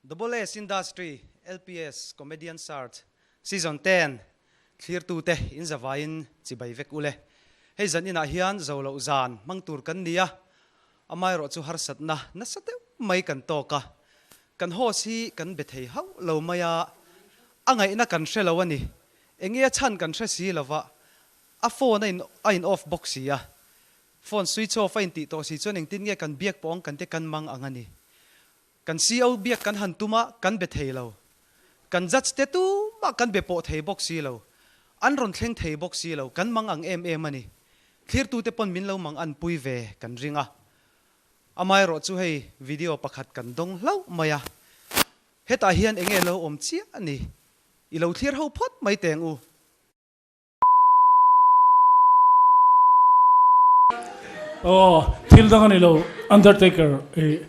Double S Industry LPS Comedian Search Season ten thlirtute in zavaiin chibai vek ule. Hei zan inah hian zo loh zan hmang tur kan ni a, amaherawhchu harsatna nasa deuh mai kan tawk a. Kan host hi kan be thei hauh lo mai a, a ngaihna kan hre lo a ni. Enge a chhan kan hre si lova, a phone a in a in off bawk si a. Phone switch off a intih tawh si chuan engtin nge kan biak pawh ang kan te kan mang ang a ni. Kan CO biak kan han tum a, kan be thei lo. Kan judge te tumah kan be pawh thei bawk si lo. An rawn thleng thei bawk si lo. Kan mang ang em em a ni. Thlirtute pawn min lo mang an pui ve kan ring a. Amaherawh chu hei video pakhat kan dawng hlauh mai a. Hetah hian enge lo awm chiah a ni. I lo thlir ho phawt mai teng u. Aw, thil dang a ni lo, Undertaker i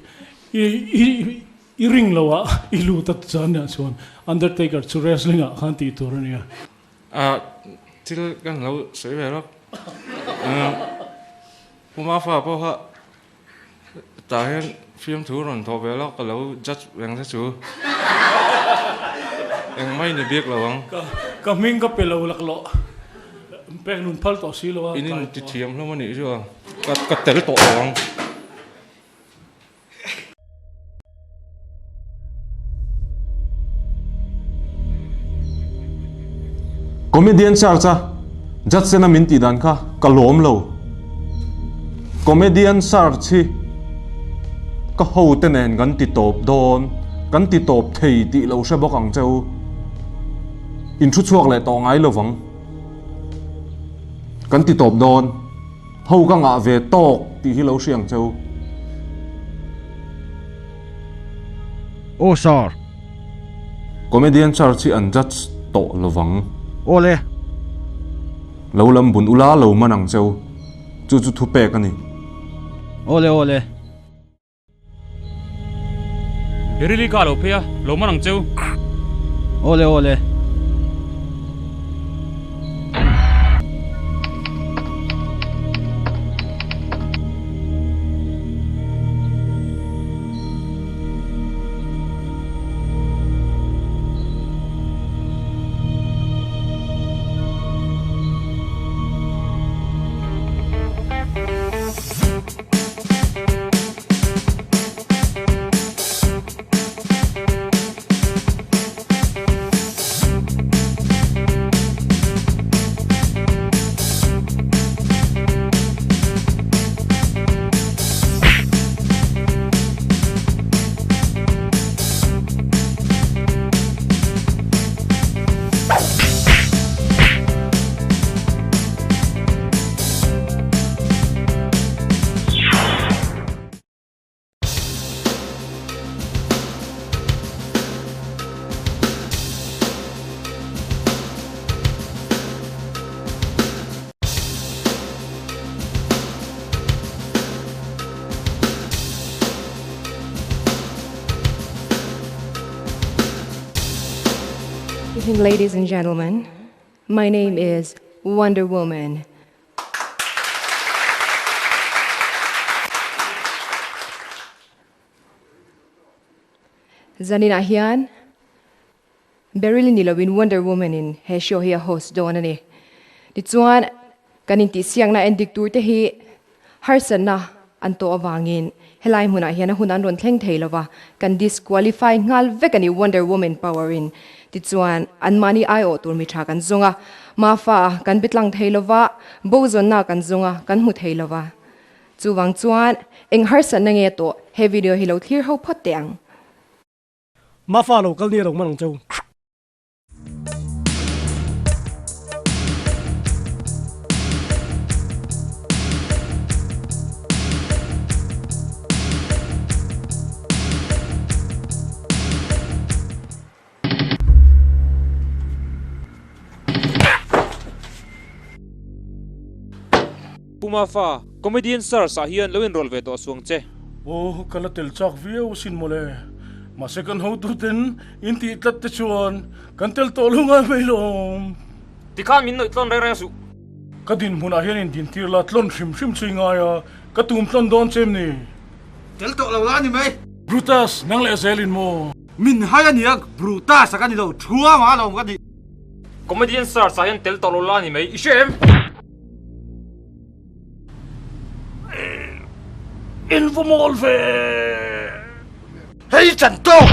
i i ring lo a, i lut a chuan nia chuan Undertaker chu wrestling ah khan tih tur a nia. Ah, thil kan lo sawi ve lawk. Pu Mafa pawh kha tah hian fiamthu rawn thawh ve lawk ka lo judge reng che chu. Engmah i ni bik lo ang. Ka hming ka pe lo laklawh. Pek nun phal tawh si lo a. In in ti thiam hlawm a nih chu a. Ka tel tawh lo ang. Comedian search a judge sena min tih dan kha ka lawm lo. Comedian search hi ka hote nen kan ti tawp dawn, kan ti tawp thei tih lo hre bawk ang che u. In thu chhuak leh tawh ngai lovang. Kan ti tawp dawn. Ho ka ngah ve tawk tih hi lo hria ang che u. Aw sir. Comedian search hi an judge tawh lovang. Aw le. Lo lam bun ula lo man ang che u. Chu chu thu pek a ni. Aw le aw le. Berili ka lo phei a, lo man ang cheu. Awle awle. Evening, ladies and gentlemen. My name is Wonder Woman. Zaninah hian Beryl ni loin Wonder Woman in he show hi a host dawn a ni. Tichuan, kan intihsiakna en dik tur te hi harsatna an tawh avangin helai hmunah hian a hun an rawn thleng thei lova, kan disqualify nghal vek a ni Wonder Woman power in. Tichuan, anmahni aiawh tur mi tha kan zawng a, Mafa kan be tlang thei lova, bo zawnna kan zawng a, kan hmu thei lova. Chuvang chuan, eng harsatna nge tawh he video hi lo thlir ho phawt teh ang. Mafa lo kal ni a lo hman ang cheu. Pu Mafa, Comedian Search ah hian lo inrawlh ve tawh suang che. Aw, ka la tel chak viau asin mawle. Mahse kan hotuten in tih tlat te chuan kan tel tawh lo ngai mai lawm. Tikhan min nawih tlawn reng reng suh. Ka dinhmunah hian in dintir la tlawn hrim hrim chu i ngai a, ka tum tlawn dawn che em ni? Tel tawh lo la ni mai. Brutus, nang leh zelin maw? Min hai a nia, Brutus a ka ni lo, Thuama a lo ka ni. Comedian Search ah hian tel tawh lo la a ni mai, i hre em? In va mawl ve! Hei chan tawk!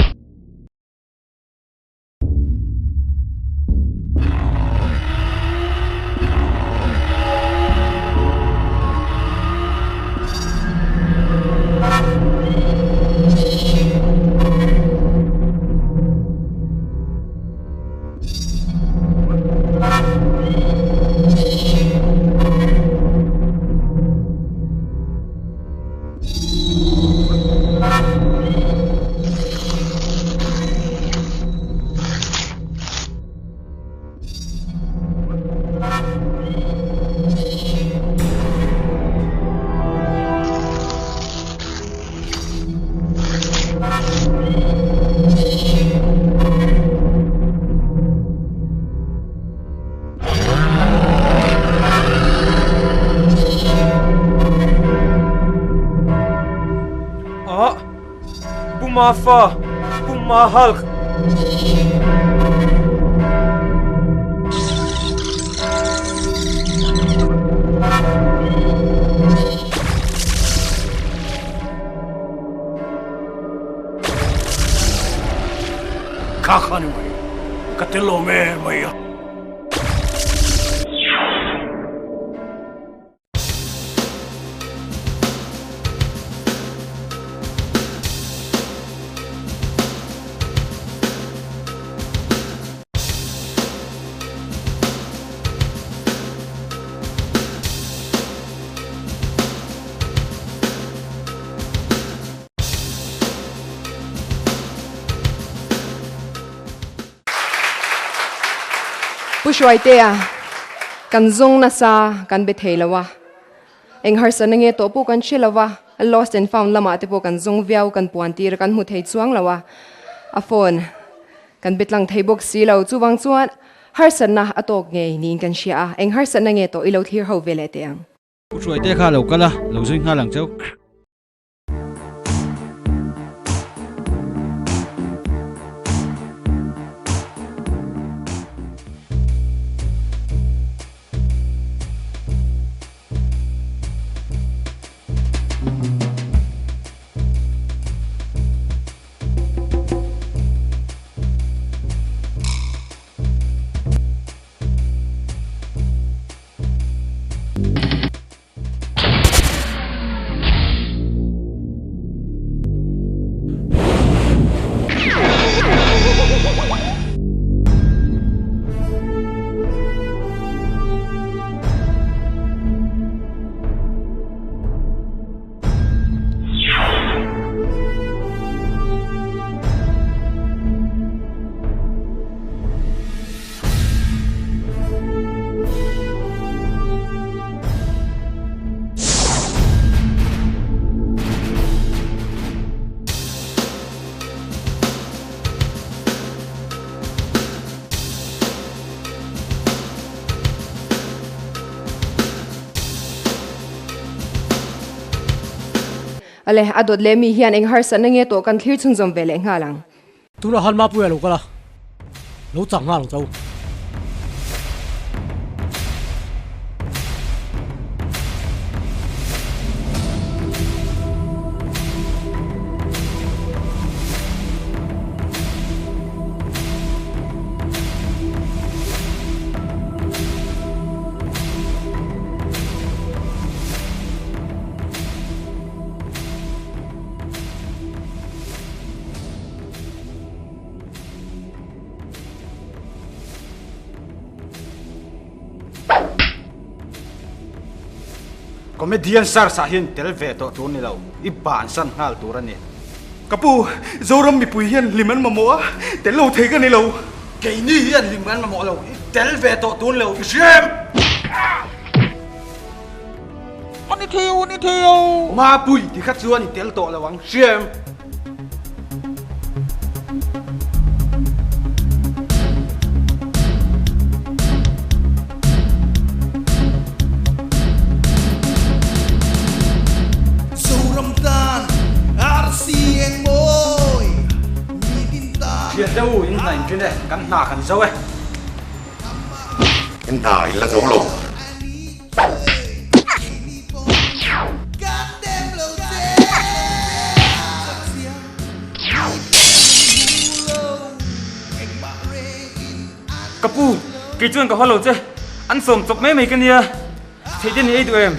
Ah! Pu Mafa! Pu Mahulk! Kha kha ni mai, ka tel lo me mai a. Pu Hruaitea, Kan zawng nasa kan be thei lo a, eng harsatna nge tawh pawh kan hre lo a, lost and found lamah te pawh kan zawng viau kan puan tir kan hmu thei chuang lo a, a phone kan be tlang thei bawk si lo. Chuvang chuan harsatna a tawk ngei niin kan hria a, eng harsatna nge tawh i lo thlir ho ve leh teh ang. Pu Hruaitea kha lo kal a, lo zui nghal ang cheu. Ale, a dawt leh mi hian eng harsatna nge tawh kan thlir chhunzawm ve leh nghal ang. Tunah han Mapuia lo kal a, lo chak nghal ang chau. Comedian Search ah hian tel ve tawh tur ni lo, i bansan nghal tur a ni. Ka pu, Zoram mipui hian hlim an mamawh a, tel lo thei ka ni lo. Keini hian hlim an mamawh lo, i tel ve tawh tur ni lo, i hria em? A ni thei o, a ni thei o. Mapui ti kha chuan i tel tawh lo ang, hria em? Zoram tan RC eng mawi mi tin tan. Thiante u, in hna in ṭin e, kan hna kan zo e. In hna in la zo lo. Ka pu, kei chuan ka haw lo che. An sawm chawp mai mai ka nia. Theih te ni ei duh em?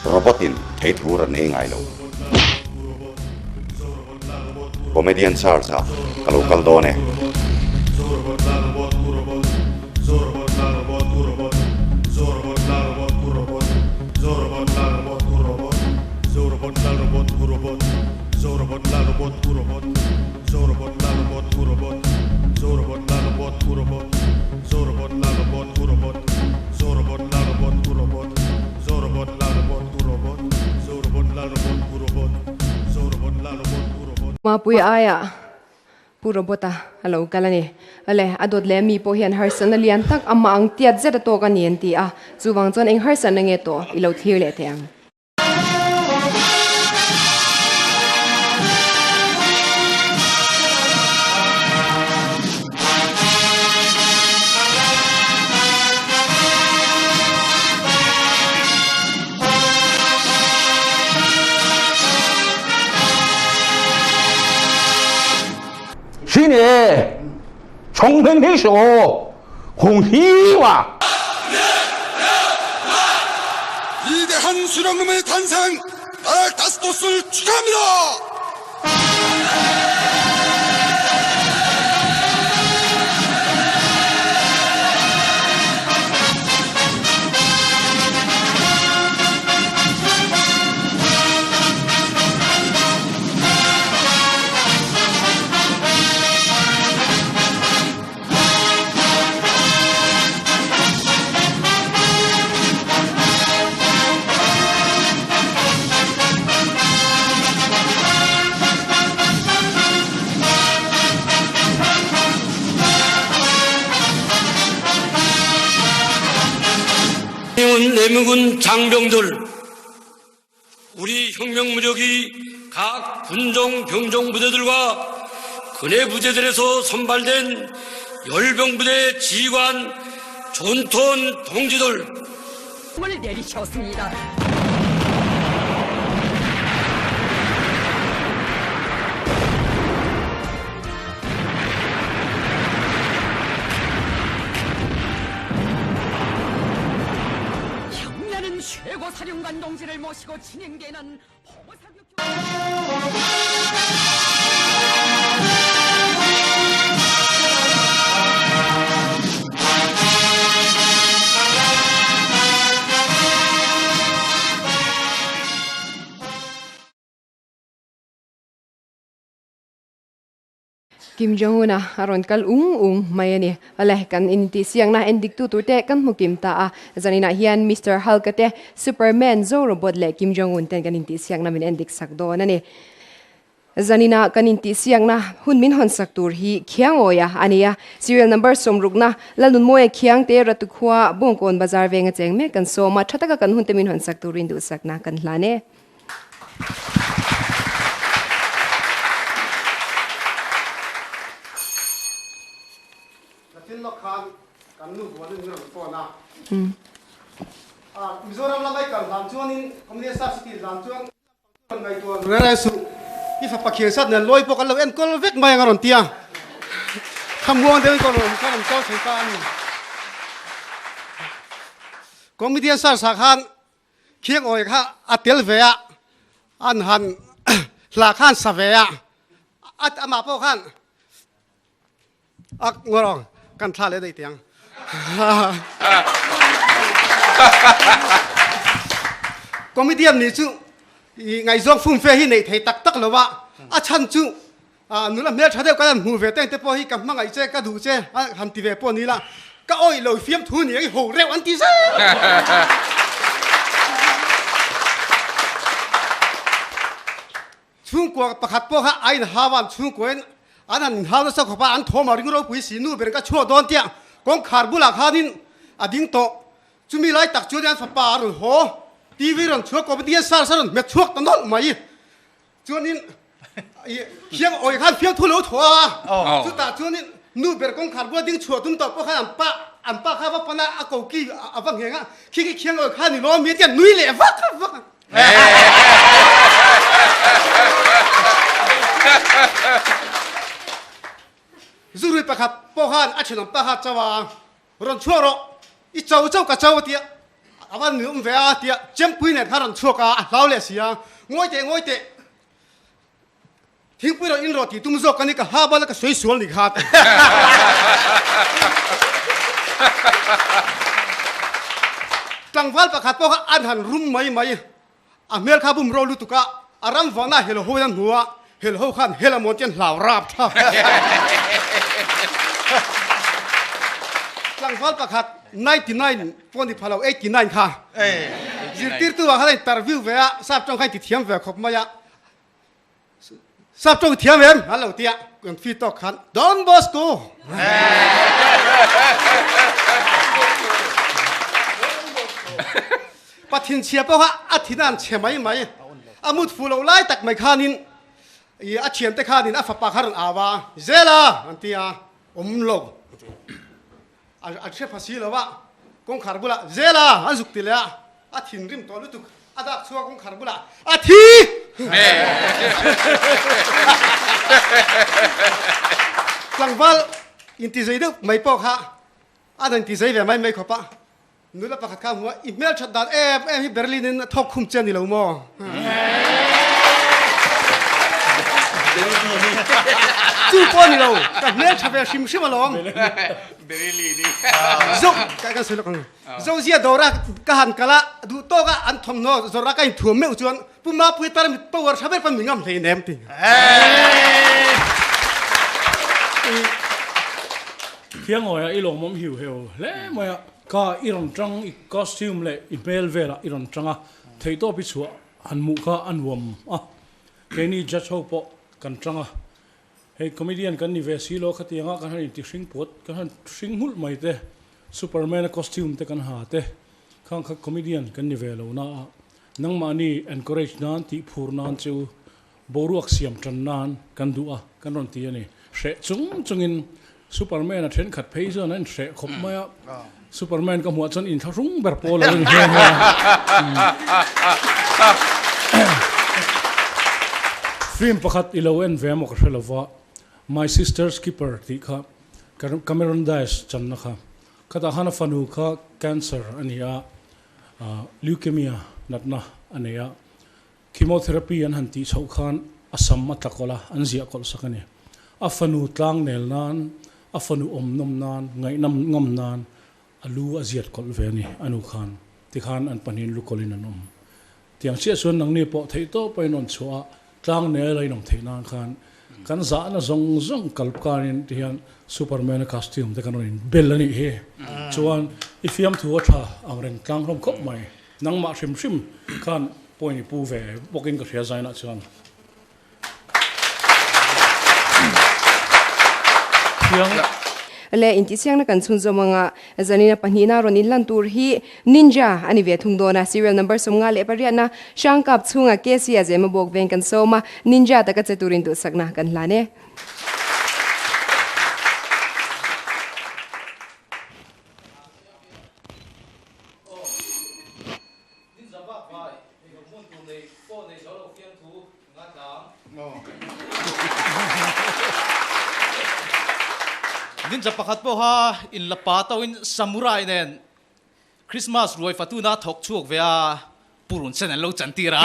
Robot in thei thur an ei ngai lo. Comedian Search ah ka lo kal dawn e. Mapui aiah Pu Robot-a a lo kal a ni. Awle, a dawt leh mi pawh hian harsatna lian tak amah ang tiat zet a tawk a ni an ti a, chuvang chuan eng harsatna nge tawh i lo thlir leh thei ang. 新年， 从天起手， 红希望。 위대한 수령님의 탄생 105도을 축하합니다. 내무군 장병들, 우리 혁명무력이 각 군종 병종 부대들과 근해 부대들에서 선발된 열병부대 지휘관 존톤 동지들 을 내리셨습니다. 경례는 최고사령관 동지를 모시고 진행되는 포사격 Kim Jong-un a a rawn kal ung ung mai a ni. Awle, kan intihsiakna en dik tu tur te kan hmu kim ta a. Zaninah hian Mister Hulk-a te, Superman, Zo Robot leh Kim Jong-un ten kan intihsiakna min en dik sak dawn a ni. Zaninah kan intihsiakna hun min hawn sak tur hi Khiangawia a ni a. Serial number sawmrukna Lalnunmawia Khiangte Ratukhua Bawngkawn Bazar venga cheng mek kan sawm a, tha taka kan hun te min hawn sak turin duhsakna kan hlan e. Latin lawk khan kan nu vuanin min rawn phone a. Mizoram lamai kal hlan chuanin Communist Subsidy hlan chuan rawn ngaihtuah reng reng suh. I fapa khir sat nen lawi pawh kan lo enkawl vek mai ang a rawn ti a. Khamuang deuhin ka rawn ka rawn kal thei ta a ni. Comedian Sir sa khan Khiang awi kha a tel ve a, an han hla khan sa ve a, a amah pawh khan a ngawrh kan thla leh daih teh ang. Comedian nih chu i ngaihzawng fumfe hi neih thei tak tak lo a, a chhan chu nula hmel tha deuh kan han hmuh ve teng te pawh hi ka hmangaih che, ka duh che a han ti ve pawh ni la, ka awih lo fiamthu ni ang i ho reuh an ti zel. Chhungkua pakhat pawh kha a inhau a, an chhungkuain an han inhau nasa khawp a, an thawm a ring ropui si, nu ber ka chhuak dawn tia kawngkhar bulah khanin a ding tawh. Chumi lai tak chuan an fapa a rawn haw, TV rawn chhuak kawp a, DSR sa rawn hmet chhuak ta nawlh mai. Chuanin. Khiang awi khan fiamthu lo thaw a, chutah chuanin nu ber kawngkhar bula ding chhuah tum tawh pawh khan an pa an pa kha va pan a, a koki a va ngheng a, khi khi khiang awi kha ni lo mi a tia nui leh vak vak a. Zurui pakhat pawh khan a thenawm pa kha cho a, Rawn chhuak rawh, i cho cho ka cho a tia, a van nui awm ve a tia, Chempui nen khan rawn chhuak a, a hlau leh si a, Ngawi teh, ngawi teh, thingpui rawn in rawh tih tum zawk ka ni, ka hla bal a ka sawi sual ni kha a ti. Tlangval pakhat pawh kha an han rum mai mai, A hmel kha bum ro lutuk a, a ram vahna hel ho in an hmu a, hel ho khan hel a mawn chian hlau rap tha. Tlangval pakhat 99 pawh ni pha lo 89 kha zirtirtu ah khan a interview ve a, sap tawng kha a intithiam ve khawp mai a, Sap tawng thiam em? An lo ti a, kan fi tawk khan Don Bosco! Pathin chhia pawh kha a thin a an chhe mai mai. A mut fuh loh lai tak mai khanin i a thiante khanin a fapa kha rawn au a, Zela! an ti a, awm lo. A hre pha si lo a, kawngkhar bulah Zela an zuk ti leh a, a thinrim tawh lutuk, a dak chhuak kawngkhar bulah a thi! Tlangval intizei deuh mai pawh kha a rawn intizei ve mai mai khawp a, Nula pakhat kha hmu a, i hmelthat dan em em hi Berlin in a thawk khum che a ni lo maw? Chu pawh a ni lo, ka hmeltha ve hrim hrim alawm. Zo, ka kan sawi lawk ang. Zozia dawra ka han kal a, duh tawk a an thawmhnaw zawrh a ka inthuam meuh chuan Pu Mapui tarmit power tha ber pawn mi ngam hlei nem ti. Thiangawi a i lawmawm hiu heu hle mai a. Ka i rawn tang i costume leh i hmel velah i rawn tang a, theihtawp i chhuah han hmuh kha a nuam a, keini judge ho pawh kan tang a, hei comedian kan ni ve si lo khatianga kan han inti hring puat kan han hring nghulh mai te, Superman a costume te kan ha te khang kha comedian kan ni ve lo na a, nangmahni encourage nan tih phur nan chu Boruak siam tan nan kan duh a, kan rawn ti a ni. Hreh chung chungin Superman a thenkhat phei chuan a inhreh khawp mai a, Superman ka hmuah chuan inthlahrung ber pawl a lo inhre nghe a. Film pakhat i lo en ve maw ka hre lo va, My Sister's Keeper tih kha Cameron Diaz channa kha. Khatah khan a fanu kha cancer a ni a, leukemia natna a nei a. Chemotherapy an han tih chhoh khan a sam a tla kawlh a, an ziah kawlh sak a ni. A fanu tlang nel nan, a fanu awm nawm nan, ngaihnam ngam nan a lu a ziat kawlh ve a ni, a nu khan. Tikhan an pahnihin lu kawlhin an awm. Tiang chiah chuan nangni pawh theih tawp a inrawn chhuah a, tlang nel a inawm theih nan khan kan zahna zawng zawng kalp kanin tihian Superman a costume te kan rawn inbel a nih hi. Chuan i fiamthu a tha angreng tlang hlawm khawp mai. Nangmah hrim hrim khan point i pu ve bawkin ka hria zainah chuan. Thiang. Le intihsiakna kan chhunzawm anga zanina pahnihna rawn inlan tur hi Ninja a ni ve thung dawn a, serial number 58na Hrangkap chhunga KC a zema bawk veng kan sawm a, Ninja taka che turin duhsakna kan hlan e. Ninja pakhat pawha in la pa tawhin samurai nen Christmas ruai fatuna thawk chhuak ve a, purun sen an lo chantir a.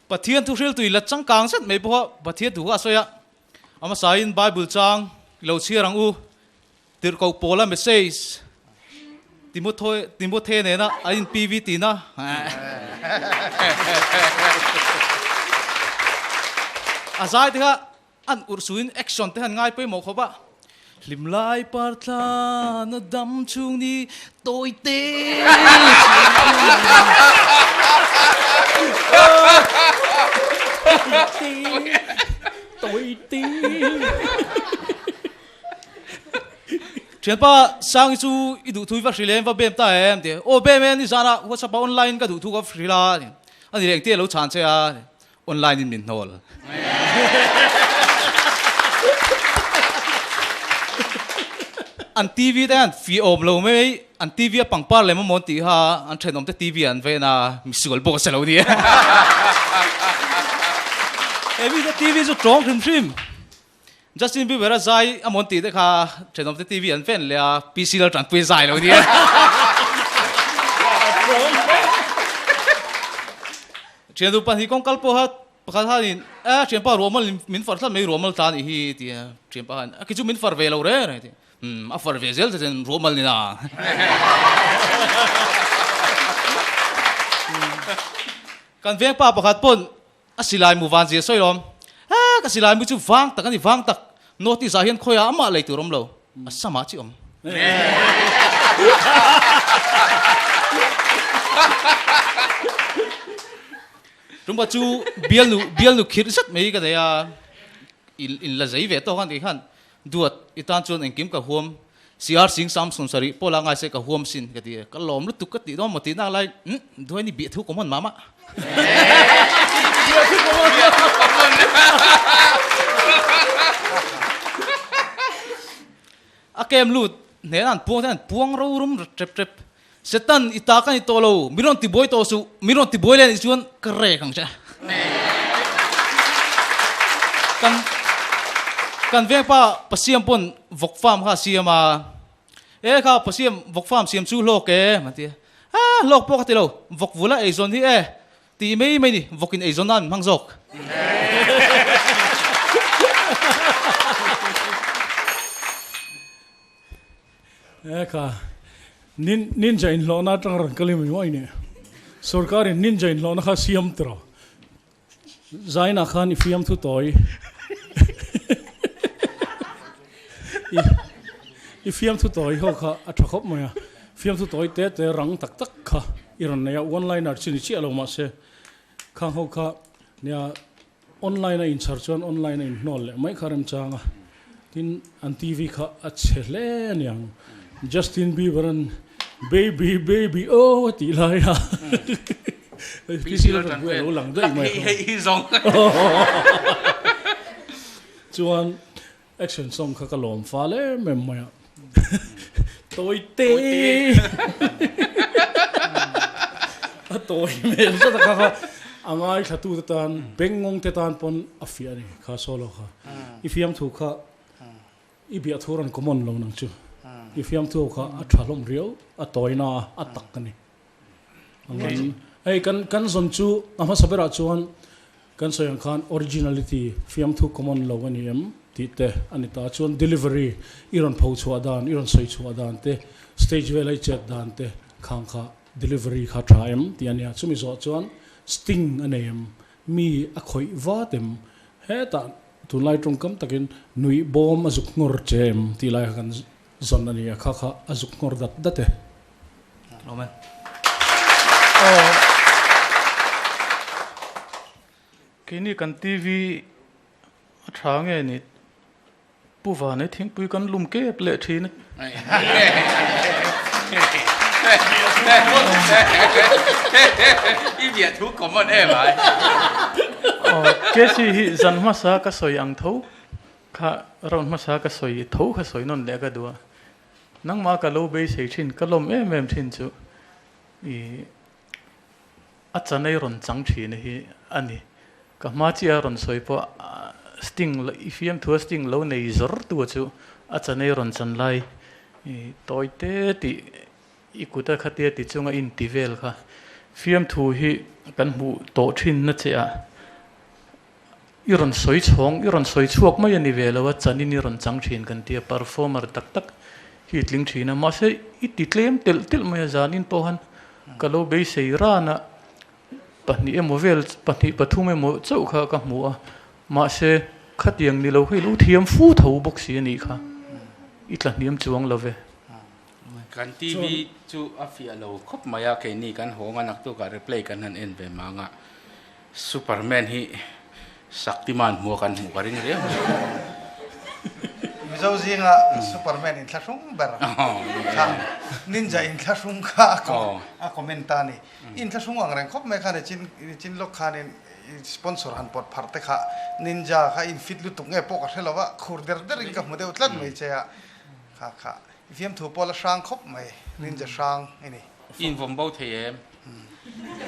Pathian thuhriltu in la changkang zet mai pawha Pathian thu kha a sawi a. A hmasain Bible chang i lo chhiar ang u. Tirhkoh Paula message Timothy nena a in PV tina. A zai te kha an urhsuin action te han ngai pawimawh khawp a. Hlim lai par tlan a dam chhung ni tawi te Tawi te. Thianpa Sangi chu i duhthu i va hrilh em, va bem ta em? Ti. Aw bem e, nizanah WhatsApp ah online ka duhthu ka hrilh a, ti. A ni reng te a lo chhan che a, ti. Online in min hnawl. An TV te hian fih awm lo mai mai, an TV a pangpar lem amaw an tih kha an thenawm te TV an ven a, misual bawk a se lo ni. He mi te TV chu tawng hrim hrim. Justin Bieber a zai amaw an tih te kha thenawm te TV an ven leh a, PC lal tanpui a zai lo ni. Thiantu pahnih kawngkal pawha Pakhat khanin, A, thianpa ruahmal min far tlat mai, ruahmal ta anih hi, ti a. Thianpa khan, A khi chu min far ve lo reng reng, ti a. Umm, a far ve zel che chuan ruahmal ni na. Kan vengpa pakhat pawn a silai mu van zia sawi lawm. A, ka silai mu chu vang tak a ni, vang tak. Notice ah hian khawiah amah lei tur awm lo, a samah chi awm. Tumba chu bialnu bialnu khirh zet mai ka nei a, in in la zei ve tawk a ni khan duat i tan chuan engkim ka huam CR Singh Samson sarih pawh la ngai se ka huam sin ka ti a, ka lawm lutuk ka tih dawn maw tih nak lai umm duai ni biahthu ka hman mah mah. Biahthu ka hman A kem lut hnenah an puang te an puang ro rum tep tep. Satan, i ta ka ni tawh lo, mi rawn ti buai tawh suh, mi rawn ti buai leh anih chuan ka rek ang che. Kan kan vengpa Pasiam pawn vawk farm kha a siam a, E kha Pasiam vawk farm siam chu hlawk e, a ti a. A, hlawk pawh ka ti lo, vawk vula eizawn hi e, tih mai mai ni, vawkin eizawn nan min hmang zawk. E kha, nin ninja inhlawhna atang rawn kal i mai mai nih. Sorkarin ninja inhlawhna kha siam tawh. Zainah khan i fiam thu tawi. I fiam thu tawi ho kha a tha khawp mai a. Fiam thu tawi te te rang tak tak kha i rawn nei a, one liner chi ni chiah lo mahse khang ho kha nia Online a inchhar chuan online a inhnawl leh mai kha remchang a, tin an TV kha a chhe hle a niang. Justin Bieber an Baby baby oh a tih lai a PC la tan pawh a lo lang daih mai a. Chuan action song kha ka lawm fal em em mai a. Tawi te a tawi hmel zet a kha kha a ngaithla tu te tan bengngawng te tan pawn a fiah a ni kha solo kha i fiamthu kha i biahthu rawn common lo nang chu i fiamthu ho kha a tha hlawm riau a tawina a tak a ni hei kan kan zawn chu a hmasa berah chuan Kan sawi ang khan originality, fiamthu common lo a ni em tih te a ni ta. Chuan delivery, i rawn pho chhuah dan, i rawn sawi chhuah dan te, stage vela i chet dan te khang kha delivery kha tha em tih a nia. Chumi zawh chuan sting a nei em, mi a khawih vat em, hetah tunlai tawngkam takin nuih bawm a zuk nghawr che em tih lai kha kan zawn a ni a, kha kha a zuk nghawr dat dat e. Amen. Aw. Keini kan TV a tha nge ni Pu Vanei thingpui kan lum kep leh thin a. I bia thu common em ai. Aw, KC hi zan hmasa ka sawi ang tho kha round hmasa ka sawi tho kha sawi nawn leh ka duh a. Nangmah ka lo beisei thin, ka lawm em em thin chu i a chanei rawn chang thin hi a ni. Ka hma chiah a rawn sawi pawh sting i fiamthua sting lo nei zawr tu chu a chanei rawn chan lai i tawi te tih i kut a khatia ti chunga inti vel kha fiamthu hi kan hmuh tawh thin na che ah I rawn sawi chhawng, i rawn sawi chhuak mai a ni ve lo a, chanin i rawn chang thin kan ti a, performer tak tak hi i tling thin a, mahse i ti tlem telh telh mai a, zanin pawh khan ka lo beisei ran a, pahnih emaw vel, pahnih pathum emaw chauh kha ka hmu a, mahse khatiang ni lo kha i lo thiam fu tho bawk si a nih kha, i tla hniam chuang lo ve. Kan TV chu a fiah lo khawp mai a, keini kan haw ang a, naktukah replay kan han en ve mang a. Superman hi Shaktiman hmua kan hmuh ka ring riau mai. Mizo zinga Superman inthlahrung ber kha Ninja inthlahrung kha a comment ta a ni. Inthlahrung ang reng khawp mai khan i chin lawk khanin sponsor han pawt pharh te kha Ninja kha in fit lutuk nge pawh ka hre lo va, khur der derin ka hmu deuh tlat mai che a, kha kha i fiamthu pawh la hrang khawp mai, Ninja hrang i ni. I invawm bo thei em?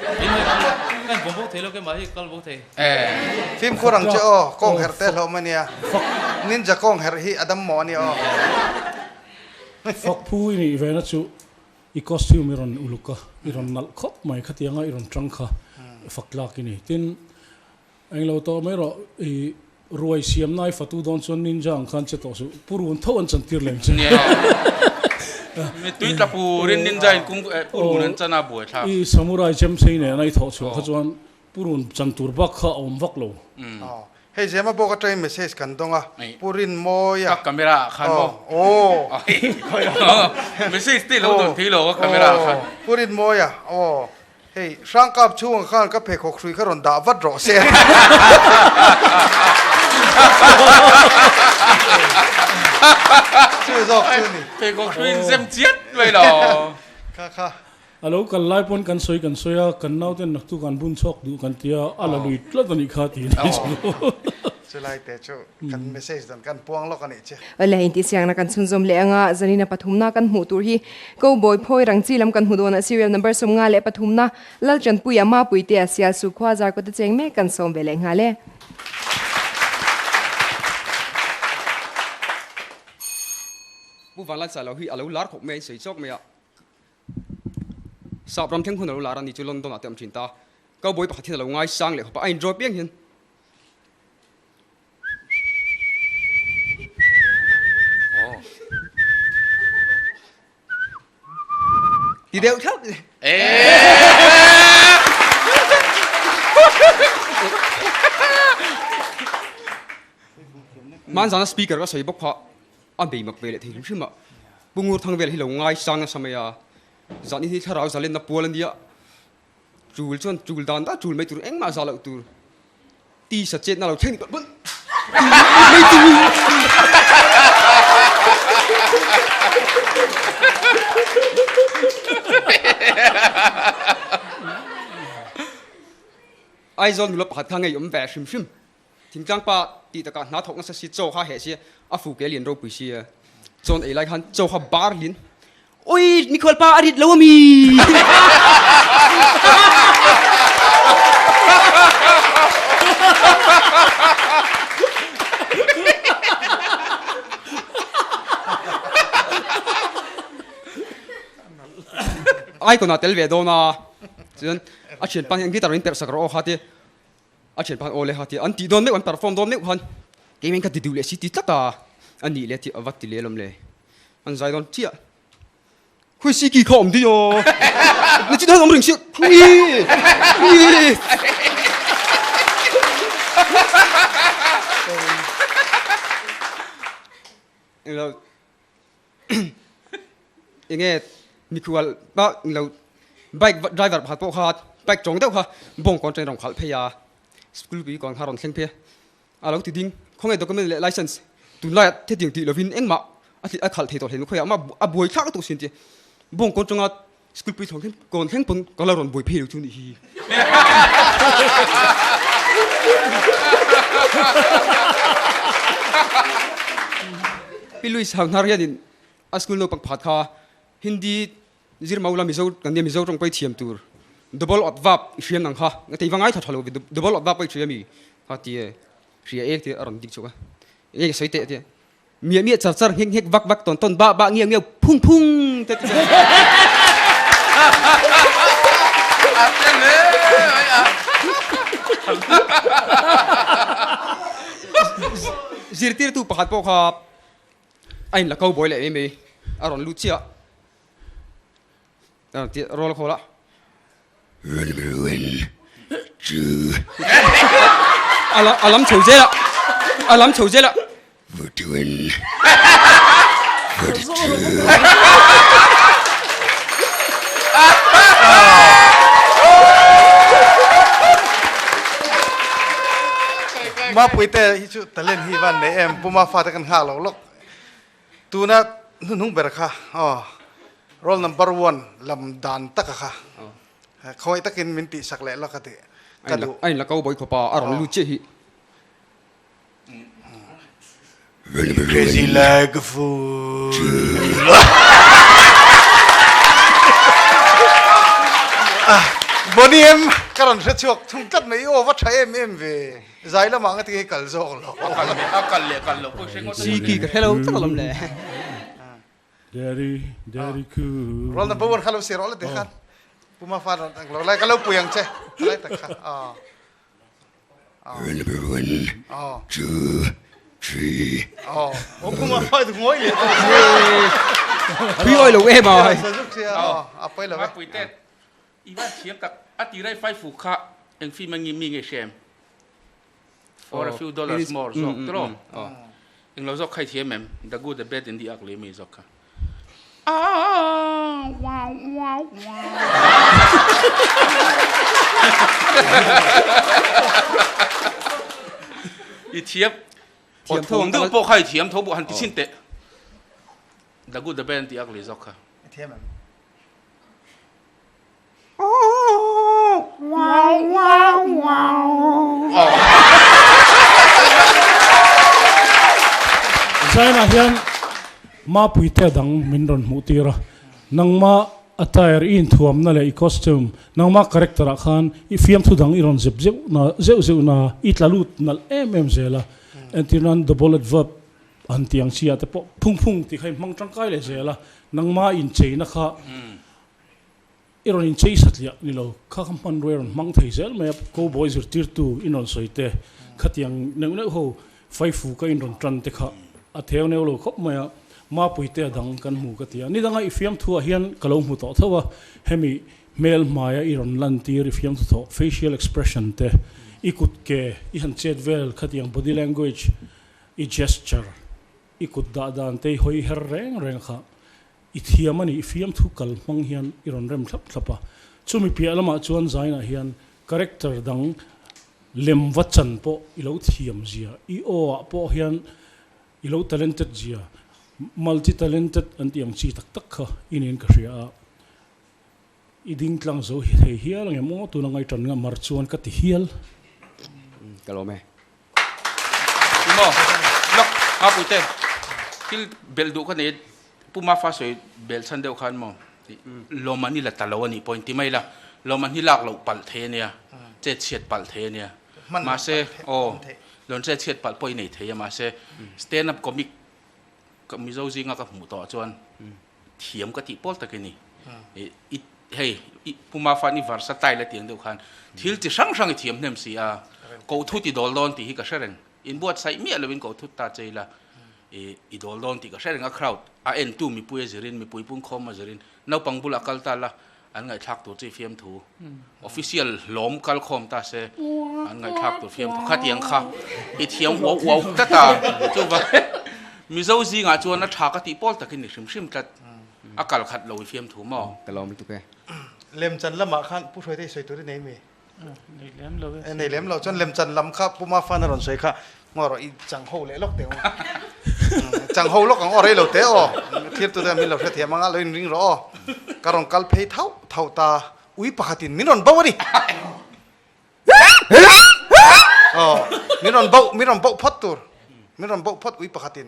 Ka invawm bo thei lo keimah hi kal bo thei. Fimkhur ang che aw, kawng herh te hlawm a nia. Ninja kawng herh hi a dam mawh a nia aw. Fak phu i nih ve na chu i costume i rawn uluk a, i rawn nalh khawp mai khatianga i rawn tang kha fak tlak i ni. Tin, englo tawh mai rawh i Ruai siam nai fatu dawn chuan ninja ang khan che tawh suh, purun tho an chantir lem che. Mittui tla purin ninja in kung purun an chan a buai thlak. I samurai chem sei nen a i thawh chhuah kha chuan purun chan tur bak kha a awm vak lo. Hei Zema bawk atangin message kan dawng a, Purin mawi a. Ka camera ah khan maw? Aw. Message te lo dawn thei lo ka camera ah khan. Purin mawi a, aw. Hei, Hrangkap chhungah khan ka pheikhawk hrui kha rawn dah vat rawh se. Chu zawk chu ni. Pheikhawk hrui in zem chiat mai lo. Kha kha. A lo kal lai pawn kan sawi kan sawi a, kan nauten naktuk an bun chhuak duh kan ti a, a la lui tlat a nih kha tiin a chu. Chulai te chu kan message dan kan puang lawk a nih che. Awle, intihsiakna kan chhunzawm leh anga zanina pathumna kan hmuh tur hi Cowboy phawi rang chi lam kan hmu dawn a, serial number 53 na Lalchanpuia Mapuitea Sialsu khua Zarkawt a cheng mek kan sawm ve leh nghal e. Pu Vanlalsa lo hi a lo lar khawp mai a, in sawi chawk mai a. Sap ram thleng hun a lo lar a ni chu London ah te a awm thin ta. Cowboy pakhat hian a lo ngaisang leh khawp a, a indraw piang hian. Ti deuh thlap. Man zana speaker ka sawi bawk kha a bei mak ve leh thei hrim hrim a. Pu Ngur Thang vel hi lo ngai sang nasa mai a. Zan hi thlarau zalenna pual a nia. Chul chuan chul dan dan chul mai tur engmah za loh tur ti sa chetna lo thleng pawh mai tur. Aizawl nula pakhat kha ngei awm ve hrim hrim. Thingtlang pa tih takah hna thawk nasa si chaw kha heh si a fu ke lian ropui si a chawn ei lai khan chaw kha bar lin oi mikhual pa a rit lo ami icon ah tel ve dawn a chuan a thianpa hian guitar in perh sak rawh aw kha ti A thian pahan aw le ha ti an tih dawn meuh an perform dawn meuh khan keimah in ka ti duh leh si ti tlat a, a nih leh tih a va ti leh alawm le. An zai dawn chiah. Khui si ki kha awm dih aw. Na chin han awm reng sia khui khui. Englo enge mikhual pa englo bike driver pakhat pawh kha bike tawng deuh kha bawng kawn atangin a rawn khalh phei a school pui kawn kha a rawn thleng phei a a lo ti ding khawnge document leh license tunlaiah hetiang tih lovin engmah a a khalh thei tawh hle khawiah mah a buai thlak lutuk sin tih bawng kawn atanga school pui thleng kawn thleng pawn ka la rawn buai phei lo chu nih hi. Pi Louis Hauhnar hianin a school naupang pakhat kha Hindi zir mau la Mizo kan nia Mizo tawng pawi thiam tur double ot vap i hriam nang kha nga tei va ngai tha tha lo ve double ot vap pawi hria mi kha ti e hria ek ti a rawn dik chuk a enge ka sawi teh tia Miah miah char char nghek nghek vak vak tawn tawn bah bah ngiau ngiau phung phung te ti Zirtirtu pakhat pawh kha a in la ko buai leh mai mai a rawn lut chiah a rawn ti roll call a. A lam chho zel a, a lam chho zel a. Mapuite hi chu talent hi van nei em, Puma fate kan nghak lo lawk. Tuna hnuhnung ber kha aw roll number one lam dan taka kha khawngaih takin min tihsak leh la ka tih ka duh. A inla cowboy khawpa a rawn lut chiah hi. Crazy like a fool. Boney M ka rawn hre chhuak thung tlat mai i aw va tha em em ve. Zai lamah nga tinge kal zawk lo. A kal leh kal loh pawh i hre ngawt a ni. Siki ka hre lo tlat alawm le. Daddy, daddy cool. Roll number one kha lo sir rawh la ti khan. Pu Mafa lo lai ka lo pui ang che. Lai tak kha. Roll number one, two, three. Oh, pu Mafa i ngawi leh tawh. Thui awi lo em a. Sazuk sia. A pawi lo ve. Mapui te I van thiam tak, a tira i faifu kha eng film a mi nge hria em? For a few dollars more zawk tiraw? Eng lo zawk kha i thiam em? The good, the bad and the ugly mi zawk kha. Aah wow wow wow. I thiam, aw thum deuh pawh kha i thiam tho bawk han ti chhin teh. The good, the bad and the ugly zawk kha. I thiam em? Zainah hian Mapuite dang min rawn hmuh tir a, nangma attire i inthuamna leh i costume, nangma character ah khan i fiamthu dang i rawn zep zeuh na zeuh zeuh na i tla lut nalh em em zel a, entirnan double adverb han tih ang chi ah te pawh phung phung tih kha i hmang tangkai leh zel a, nangma incheina kha I rawn inchei satliah ni lo, kha kha hmanrua i rawn hmang thei zel mai a, cowboy zirtirtu in rawn sawi te, khatiang neuh neuh ho faifu ka in rawn tan te kha a theu neu lo khawp mai a, Mapui te a dang kan hmu ka ti a, nidanga i fiamthu ah hian ka lo hmu tawh tho a, hemi hmel hmaia i rawn lantir i fiamthu thawh, facial expression te, i kut ke i han chet vel khatiang body language, i gesture, i kut dah dan te i hawi her reng reng kha I thiam a ni, i fiamthu kal hmang hian i rawn rem thlap thlap a. Chumi piah lamah chuan Zainah hian character dang lem va chan pawh i lo thiam zia, i aw ah pawh hian i lo talented zia, multi talented an tih ang chi tak tak kha i niin ka hria a. I ding tlang zo hi thei hial ang em aw, tuna ngaihtan nga mar chuan ka ti hial. Ka lawm e. Maw? Lawk, Mapuite, thil belh duh ka nei, Pu Mafa sawi belh chhan deuh khan maw, lawmman hi la ta lo a nih pawh in ti mai la, lawmman hi lak loh palh thei a nia, chet chhiat palh thei a nia, mahse, aw, lawn chet chhiat palh pawh i nei thei a, mahse, stand up comic ka Mizo zinga ka hmuh tawh chuan thiam ka tih pawl tak i ni. I hei i Pu Mafan i versatile a tih ang deuh khan thil chi hrang hrang i thiam hnem si a, koh thut i dawl dawn tih hi ka hre reng. Inbuatsaih miah lovin koh thut ta che ila i i dawl dawn tih ka hre reng a, crowd a entu mipui a zirin mipui pungkhawm a zirin naupang bulah kal ta la an ngaihthlak tur chi fiamthu official hlawm kal khawm ta se an ngaihthlak tur fiamthu khatiang kha i thiam uau uau tlat a chuvang Mizo zingah chuan a tha ka tih pawl takin ni hrim hrim tlat a kal khat lo i fiamthu maw? Ka lawm lutuk e. Lemchan lamah khan Pu Hruaitei sawi tur i nei mi? Nei lem lo e. Nei lem lo chuan lemchan lam kha Pu Mafan a rawn sawi kha ngaw rawh i chang ho leh lawk teh ang chang ho lawk ang aw rei lo teh aw thirtu te min lo hrethiam anga lo inring rawh aw ka rawn kal phei thauh thauh ta ui pakhatin min rawn bo a ni aw min rawn bo min rawn bo phawt tur min rawn bo phawt ui pakhatin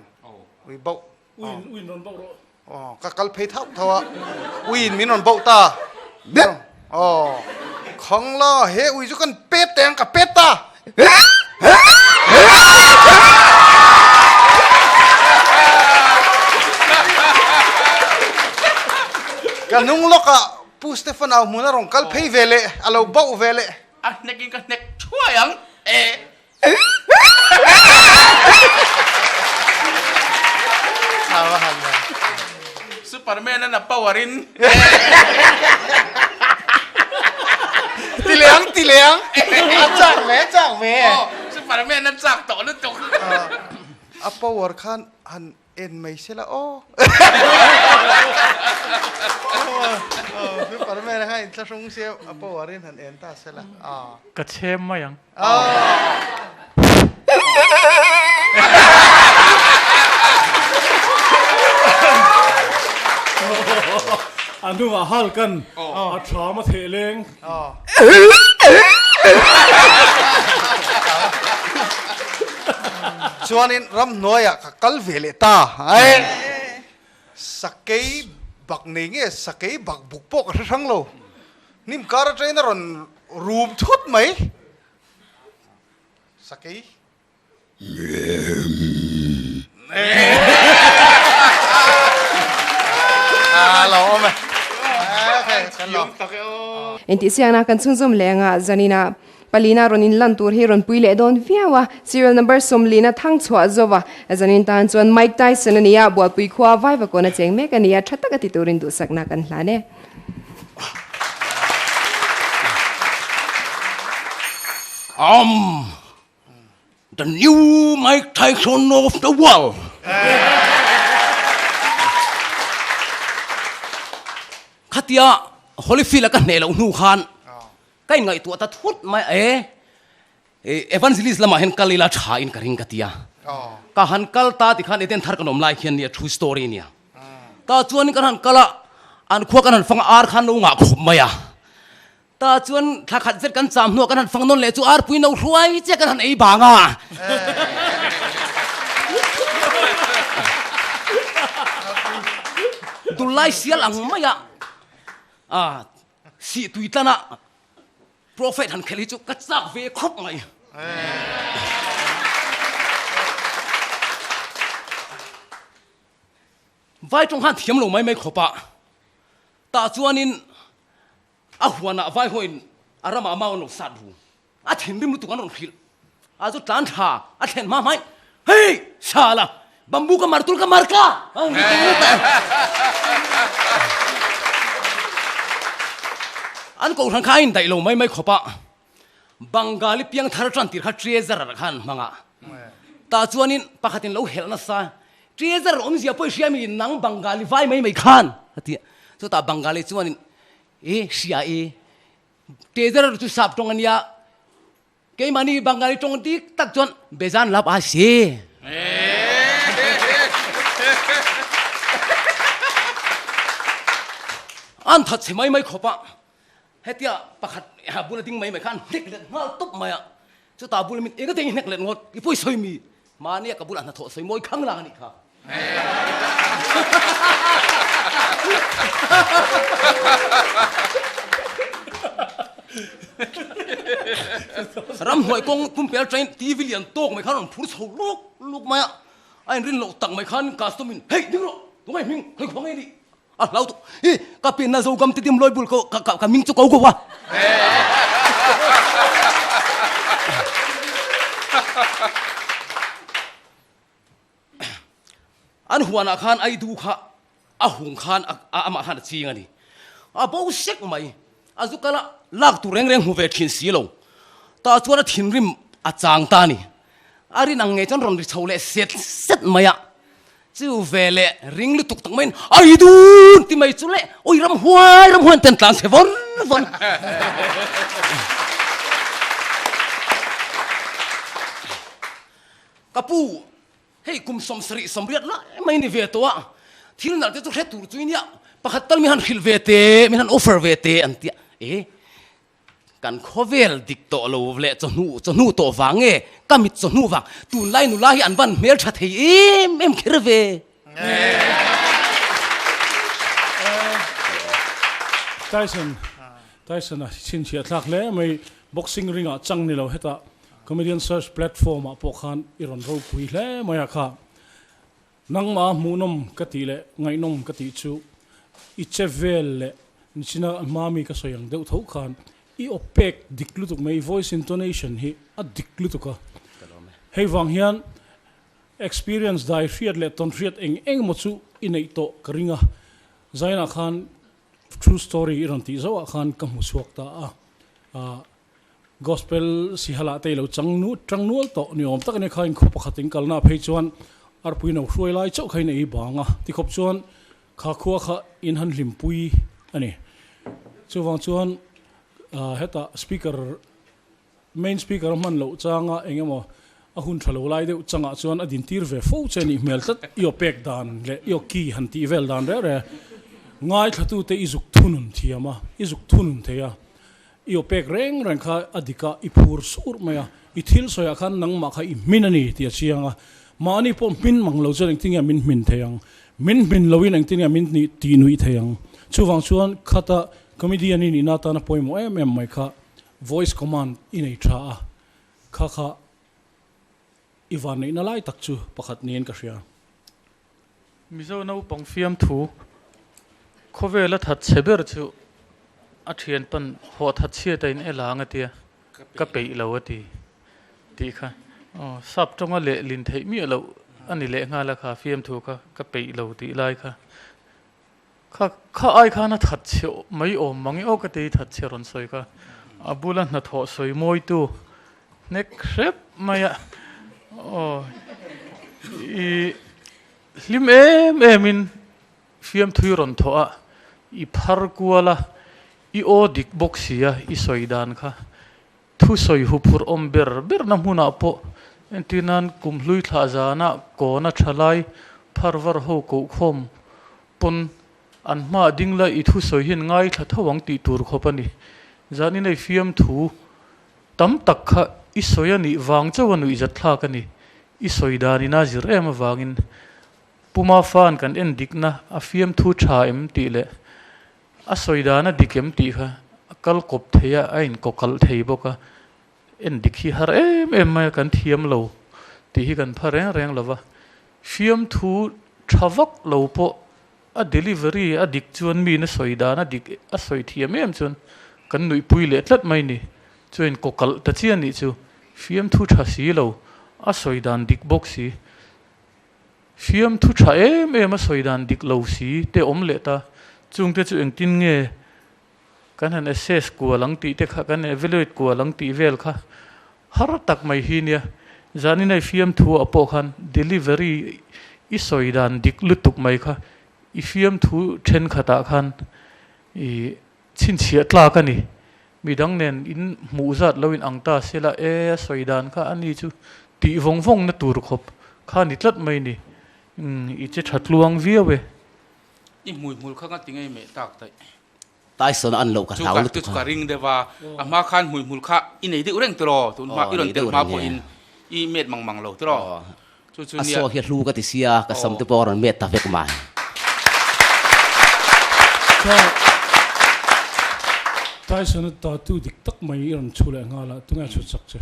ui bo Uin rawn bauh rawh. Aw, ka kal phei thauh thauh a. Uin min rawn bauh ta. Aw, khang la, he ui chu kan pet teh ang, ka pet ta. Ka hnung lawkah Pu Stephen au hmun a rawn kal phei ve leh, a lo bauh ve leh. A hnek in ka hnek thuai ang e. Superman an a power in. Ti leng ti leng a chak ve a chak ve. Superman an chak tawh lutuk. A power khan han En mai se la aw. Superman kha in thlahrung sia a power in han en ta se la. Ka chhem mai ang. A hnungah Hulk-a'n a thram a theh leng. Chuanin ramhnuaiah ka kal ve leh ta. Sakei bak nei nge sakei bak buk pawh ka hre hrang lo. Hnim kar atangin a rawn rum thut mai. Sakei. Intihsiakna kan chhunzawm leh anga zanina palina rawn inlan tur hi rawn pui leh dawn viau a, serial number 40 thang chhuah zova zanin tan chuan Mike Tyson a ni a, Bualpui khua Vaivakawn a cheng mek a ni a, tha taka ti turin duhsakna kan hlan e. Um, the new Mike Tyson of the world. Khatia Holyfield a ka hneh loh hnu khan ka inngaihtuah ta thut mai a e evangelist lamah hian kal ila tha in ka ring ka ti a. Ka han kal ta tikhan Eden thar kan awm lai khian nia true story nia. Ta chuan kan han kal a an khua kan han fang a ar khan lo ngah khawp mai a. Ta chuan thla khat zet kan cham hnuah kan han fang nawn leh chu arpui no hruai chiah kan han ei bang a. Dullai sial ang mai a, a sih tui tlan a prophet han khelh hi chu ka chak ve khawp mai. Vai tawng khan thiam lo mai mai khawp a, tah chuanin A huanah vai hawiin a ramah mau an lo sat ru. A thinrim lutuk an rawn hrilh. A chu tlan tha a thlen hma hmain, Hei! Sala! Bamboo ka mar tul ka mar ka! An kohhran kha a indaih lo mai mai khawp a. Bangali piang thar tan tir kha treasurer khan hmang a. Tah chuanin pakhatin lo helh nasa, Treasurer awmzia pawh i hria mi nang Bangali vai mai mai khan a ti a. Chutah Bangali chuanin E hria e, treasurer chu sap tawng a nia, keimahni Bangali tawng dik tak chuan bezan lap a si. An that chhe mai mai khawp a. Hetia pakhat bula ding mai mai kha an hnek let nghal tawp mai a, chutah bula min eng ateng i hnek let ngawt, i pawi sawi mi, mahnia ka bulah hnathawh sawi mawi khang lang a nih kha. Ramhnuai kawng pumpel train TV lian tawk mai khan rawn phur chho luk luk mai a, a inrin loh tak mai khan custom in hei ding rawh, tunge hming khawi khawng nge nih? A hlau tuk. Hi, ka pinna zo gam titim loi bul ko ka ka ming chu ko ko wa. An huanah khan ai du kha a hung khan a amah khan a ching a ni. A bo sek mai. A zu kala lak tur reng reng hmu ve thin si lo. Tah chuan a thinrim a chang ta a ni. A rin ang ngei chuan rawn ri chho leh set set mai a. Chu ve leh ring lutuk tak maiin ai dun ti mai chu leh ui ram huai ram huai an ten tlan chhe vawn vawn. Ka pu hei kum 70 80 lai mai ni ve tawh a thil nalh te chu hre tur chu i nia pakhat tal mi han hrilh ve te min han offer ve te an tia e Kan khawvel dik tawh lo leh chawhnu chawhnu tawh vang nge ka mit chawhnu vang tunlai nula hi an van hmel tha thei em em kher ve. Tyson Tyson a chhinchhiah thlak hle mai boxing ring ah chang ni lo hetah comedian search platform ah pawh khan i rawn ropui hle mai a kha Nangmah hmuhnawm ka tih leh ngaihnawm ka tih chu i che vel leh nichina hma mi ka sawi ang deuh tho khan i aw pek dik lutuk mai, i voice intonation hi a dik lutuk a. Hei vang hian experience dai hriat leh tawn hriat eng eng emaw chu i neih tawh ka ring a, Zainah khan true story i rawn tih zauhah khan ka hmu chhuak ta a. Gospel Sihala te i lo chang nu chang nual tawh ni awm tak a nia kha inkhua pakhat in kalna phei chuan arpui no hruai lai chauh kha in ei bang a tikhawp chuan kha khua kha in han hlimpui a ni. Chuvang chuan hetah speaker main speaker a hman loh changa eng emaw a hun tha lo lai deuh changah chuan a dintir ve fo che nih hmel tlat i aw pek dan leh i aw ki han tih vel dan reh reh. Ngaithlatute i zuk thunun thiam a, i zuk thunun thei a. I aw pek reng reng kha a dik a, i phur sur mai a. I thil sawiah khan nangmah kha i hmin a ni tih a chiang a. Mahni pawh hmin mang lo chuan engtin nge min hmin thei ang? Min hmin loin engtin nge min tih nuih thei ang? Chuvang chuan khata comedian i nihna atana pawimawh em em mai kha voice command i nei tha a, kha kha i vanneihna lai tak chu pakhat niin ka hria. Mizo naupang fiamthu khawvela that chhe ber chu a thian pan hawh that chhiat a in el ang a tia, ka peih lo a ti tih kha aw sap tawnga leh lin theih miah loh a ni leh nghal a kha fiamthu kha ka peih lo tih lai kha kha kha ai khan a that chhe mai awm mang e aw ka ti that chhe rawn sawi kha a bula hnathawh sawi mawitu hnek hrep mai a aw i hlim em em in Fiamthui rawn thawh a, i phar kual a, i aw dik bawk si a, i sawi dan kha thu sawi huphurh awm ber berna hmunah pawh entir nan kum hlui thlah zana kawna tha lai phar var ho kohkhawm pawn an hmaah ding la i thu sawi hian ngaithla tho ang tih tur khawp a ni. Zanin ei fiamthu tam tak kha i sawi a nih vang chauh a nuihzat thlak a ni. I sawi danin a zir em avangin Puma fan kan en dikna a fiamthu tha em tih leh a sawi dan a dik em tih kha a kal kawp thei a, a inkawkalh thei bawk a, en dik hi har em em mai a, kan thiam lo tih hi kan pha reng reng lo va, fiamthu tha vak lo pawh a delivery a dik chuan miin a sawi dan a dik a sawi thiam em chuan kan nuihpui leh tlat mai ni, chu a inkawkalh ta chiah nih chu, fiamthu tha si lo, a sawi dan dik bawk si. Fiamthu tha em em a sawi dan dik lo si te awm leh ta, chungte chu engtin nge kan han assess kual ang tih te kha, kan evaluate kual ang tih vel kha har tak mai hi nia. Zanin hei fiamthu ah pawh khan delivery i sawi dan dik lutuk mai kha i fiamthu thenkhatah khan i chhinchhiah tlak a ni. Midang nen in hmuh zat lo in ang ta se la, e a sawi dan kha a ni chu tih vawng vawng na tur khawp kha ni tlat mai ni. Umm i che tha tluang viau e. I hmui hmul kha nga ti ngei meh tak daih. Tyson an loh ka hlau lutuk a. Chu ka ring deuh a, a hma khan hmui hmul kha i nei deuh reng tiraw, tun hma i rawn tel hma pawhin i met mang mang lo tiraw. Chu chu A nia. saw hi a hlu ka ti sia, ka sam te pawh a rawn met ta vek mai. Kha Tyson a tattoo dik tak mai i rawn chhu leh nghal a, tunge a chhut sak che?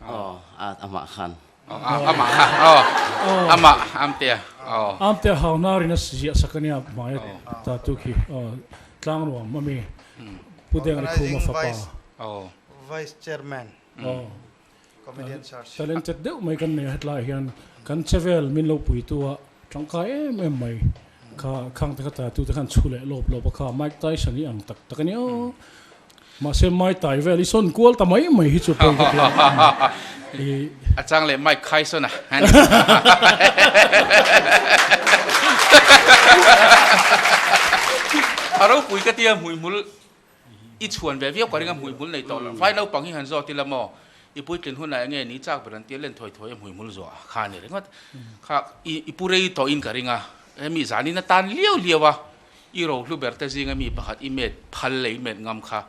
Aw, a amah khan. Amah kha, aw, amah Amtea, aw. Amtea hauhnarin a ziah sak a nia hmaia tattoo khi, aw, Tlangruam ami, Pu Dengrikhuma fapa. Vice Chairman. Aw. Comedian search. Talented deuh mai kan nei a hetlai hian kan che vel min lo pui tu a tangkai em em mai kha khang te kha ta tu te khan chhu leh lawp lawp a kha Mike Tyson hi ang tak tak a nia aw mahse Mai Tai vel i sawn kual ta mai mai hi chu pawi ka ti a i A chang leh Mike Tyson a A ropui ka tia hmuihmul I chhuan ve viau ka ring a hmuihmul nei tawh lo. Vai naupang hi han zawt ila maw? I puitlin hunah enge ni chak ber an tia len thawi thawi a hmuihmul zuah kha a ni ringawt. Kha i pu rei tawhin ka ring a, hemi zanin a tan liau liau a, i rohlu ber te zinga mi pakhat i met phal leh i met ngam kha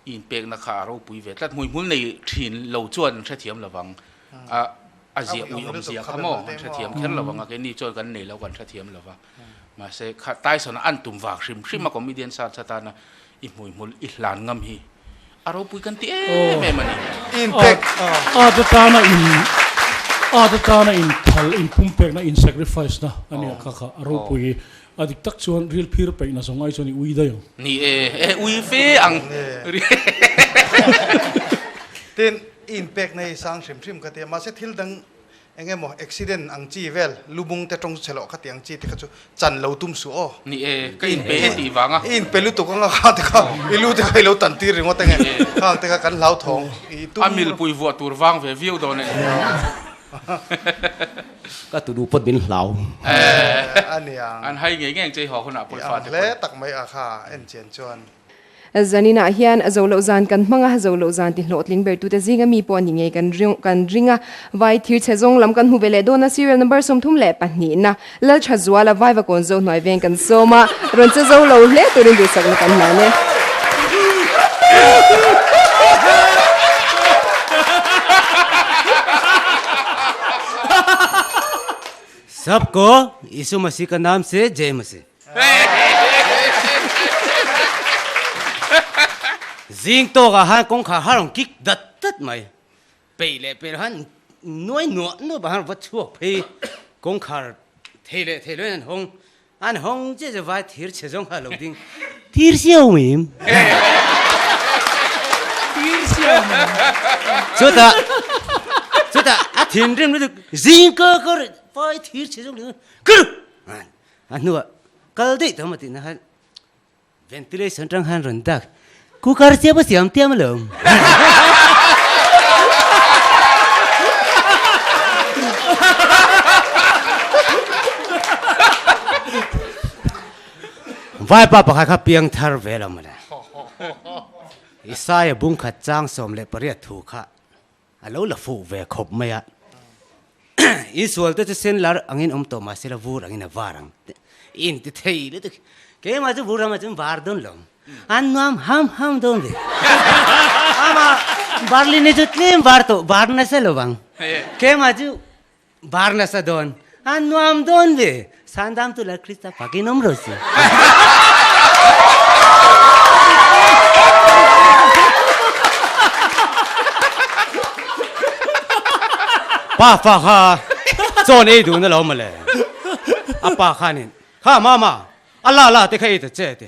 i inpekna kha a ropui ve tlat. Hmuihmul nei thin lo chuan an hrethiam lovang a, a ziah ui awm zia kha maw an hrethiam kher lovang a, keini chuan kan nei lo kan hrethiam lova. Mahse kha Tyson-a an tum vak hrim hrim a comedian search atana i hmuihmul i hlan ngam hi a ropui kan ti em em a ni. Art atana in art atana in phal in pumpekna in sacrifice na a nia kha kha a ropui a dik tak chuan ril phir peihna zawng ai chuan i ui daih ang. Ni e, e ui fe ang. Tin, i inpekna hi sang hrim hrim ka ti a, mahse thil dang Eng emaw accident ang chi vel, lubung te tawng chhe loh kha ti ang chi te kha chu chan lo tum suh aw. Ni e, ka inpe e tih vang a. I inpe lutuk anga kha te kha i lu te kha i lo tan tir ringawt enge khang te kha kan hlauthawng i tum. A milpui vuah tur vang ve viau dawn e. Ka tunu pawt min hlau. A niang. An hai ngei ngei ang che i haw hunah pawi fa te pawh. I ang hle tak mai a kha en chian chuan. Zaninah hian zo loh zan kan hmang a, zo loh zan ti hlawhtling ber tute zinga mi pawh a ni ngei kan kan ring a. Vai thir chhe zawng lam kan hmu ve leh dawn a, serial number 32 Laltha Zuala Vaivakawn zo hnuai veng kan sawm a, rawn che zo lo hle turin duhsakna kan hlan e. Sabko Yisu Masih ka naam se Jai Masih. Zing tawk ah khan kawngkhar kha rawn kik dat dat mai. Peih leh peih lo khan nuai nuah nuah ah khan va chhuak phei kawngkhar thei leh thei loin an hawng. An hawng chiah chu vai thir chhe zawng kha a lo ding. Thir siau mai em? Thir siau mai. Chutah chutah a thinrim lutuk zing ka ka vai thir chhe zawng ding kar A hnuah kal daih tawh maw tihna khan ventilation atang khan rawn dak cooker chiah pawh siam tiam alawm. Vaipa pakhat kha piang thar ve lo mawle. Isaiah bungkhat chang 18 thu kha A lo la fuh ve khawp mai a. Insual te chu sen lar angin awm tawh mahse la vur angin a var ang. I inti thei lutuk. Keimah chu vur ramah chuan var dawn lo. An nuam ham ham dawn ve. Ama barlini chu tlem var tawh var nasa lo vang. Keimah chu var nasa dawn. An nuam dawn ve. Sandam tu la Krista fakin awm rawh si. Pa fa kha chawn ei duhna lo mawle. A pa khanin, Kha mama, a la la te kha ei ta che ti.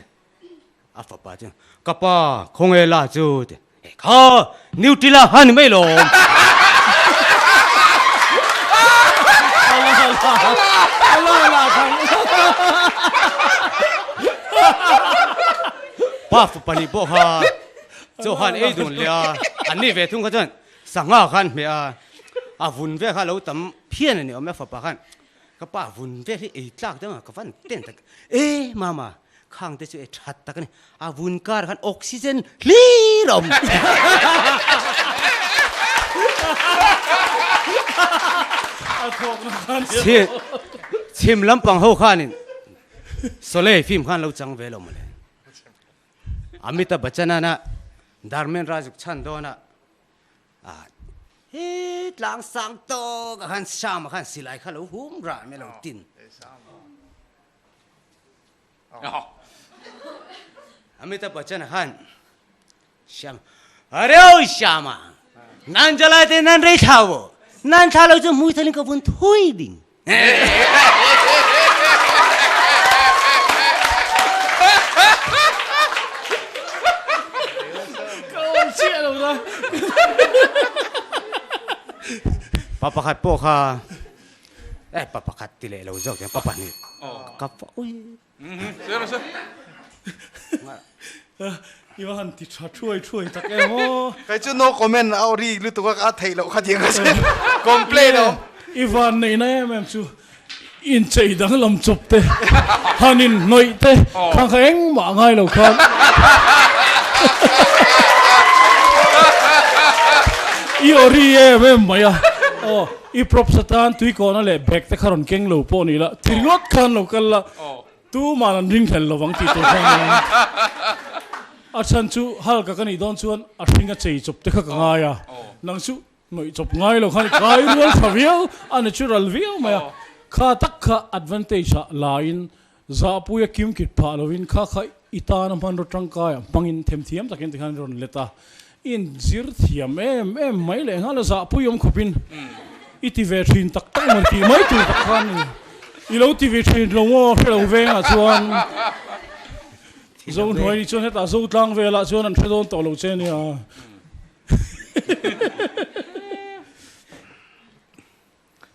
A fapa chuan, Ka pa, khawnge la chu ti. Kha, Nutella kha ni mai lawm. Pa fapa nih pawh kha chaw khan ei dun leh a, an ni ve thung kha chuan sangha khan hmeh a, a vun vel kha a lo tam phian a ni awm e, fapa khan Ka pa vun vel hi ei tlak deuh ang ka van ten tak e mama khang te chu e that tak a ni a vun kar khan oxygen hlir a awm. Chhim lampang ho khanin Sholay film khan lo chang ve lo mawle. Amitabh Bachchan-a Dharmendra zuk chhan dawn a. He tlang sang tawk ah khan Sham ah khan silai kha lo hum rah mai lo tin. Amitabh Bachchan ah khan Sham Are o Sham ah nan jalai te nan rei thlau bo nan thla lo chu mui thalin ka vun thui ding. Pa pakhat pawh kha eh pa pakhat ti leh lo zawk hian pa pahnih ka fa ui. I va han ti tha thuai thuai tak em aw. Kei chu no comment a ri lutuk a ka theih loh kha tiang ka che complain a awm. I van neihna em em chu inchei danglam chawp te han in hnawih te khang kha engmah a ngai lo khan. I aw ri em em mai a aw i props atan tuikawhna leh bag te kha rawn keng lo pawh ni la ti ringawt khan lo kal la. Tuman an ringhlel lo ang tih tur kha a nia. A chhan chu Hulk-a ka nih dawn chuan a hring a chei chawp te kha ka ngai a, nang chu hnawih chawp ngai lo khan i kai rual tha viau, a natural viau mai a. Kha tak kha advantage ah la in zahpui a kim kit phah lovin kha kha i tana hmanraw tangkai ah hmangin themthiam takin tikhan i rawn let a. I inzir thiam em em mai leh nghal a zahpui awm khawpin i ti ve thin tak tak emaw tih mai tur tak khan i lo ti ve thin lo maw hre lo vengah chuan Zo hnuai ni chuan hetah Zo tlang velah chuan an hre dawn tawh lo che nia.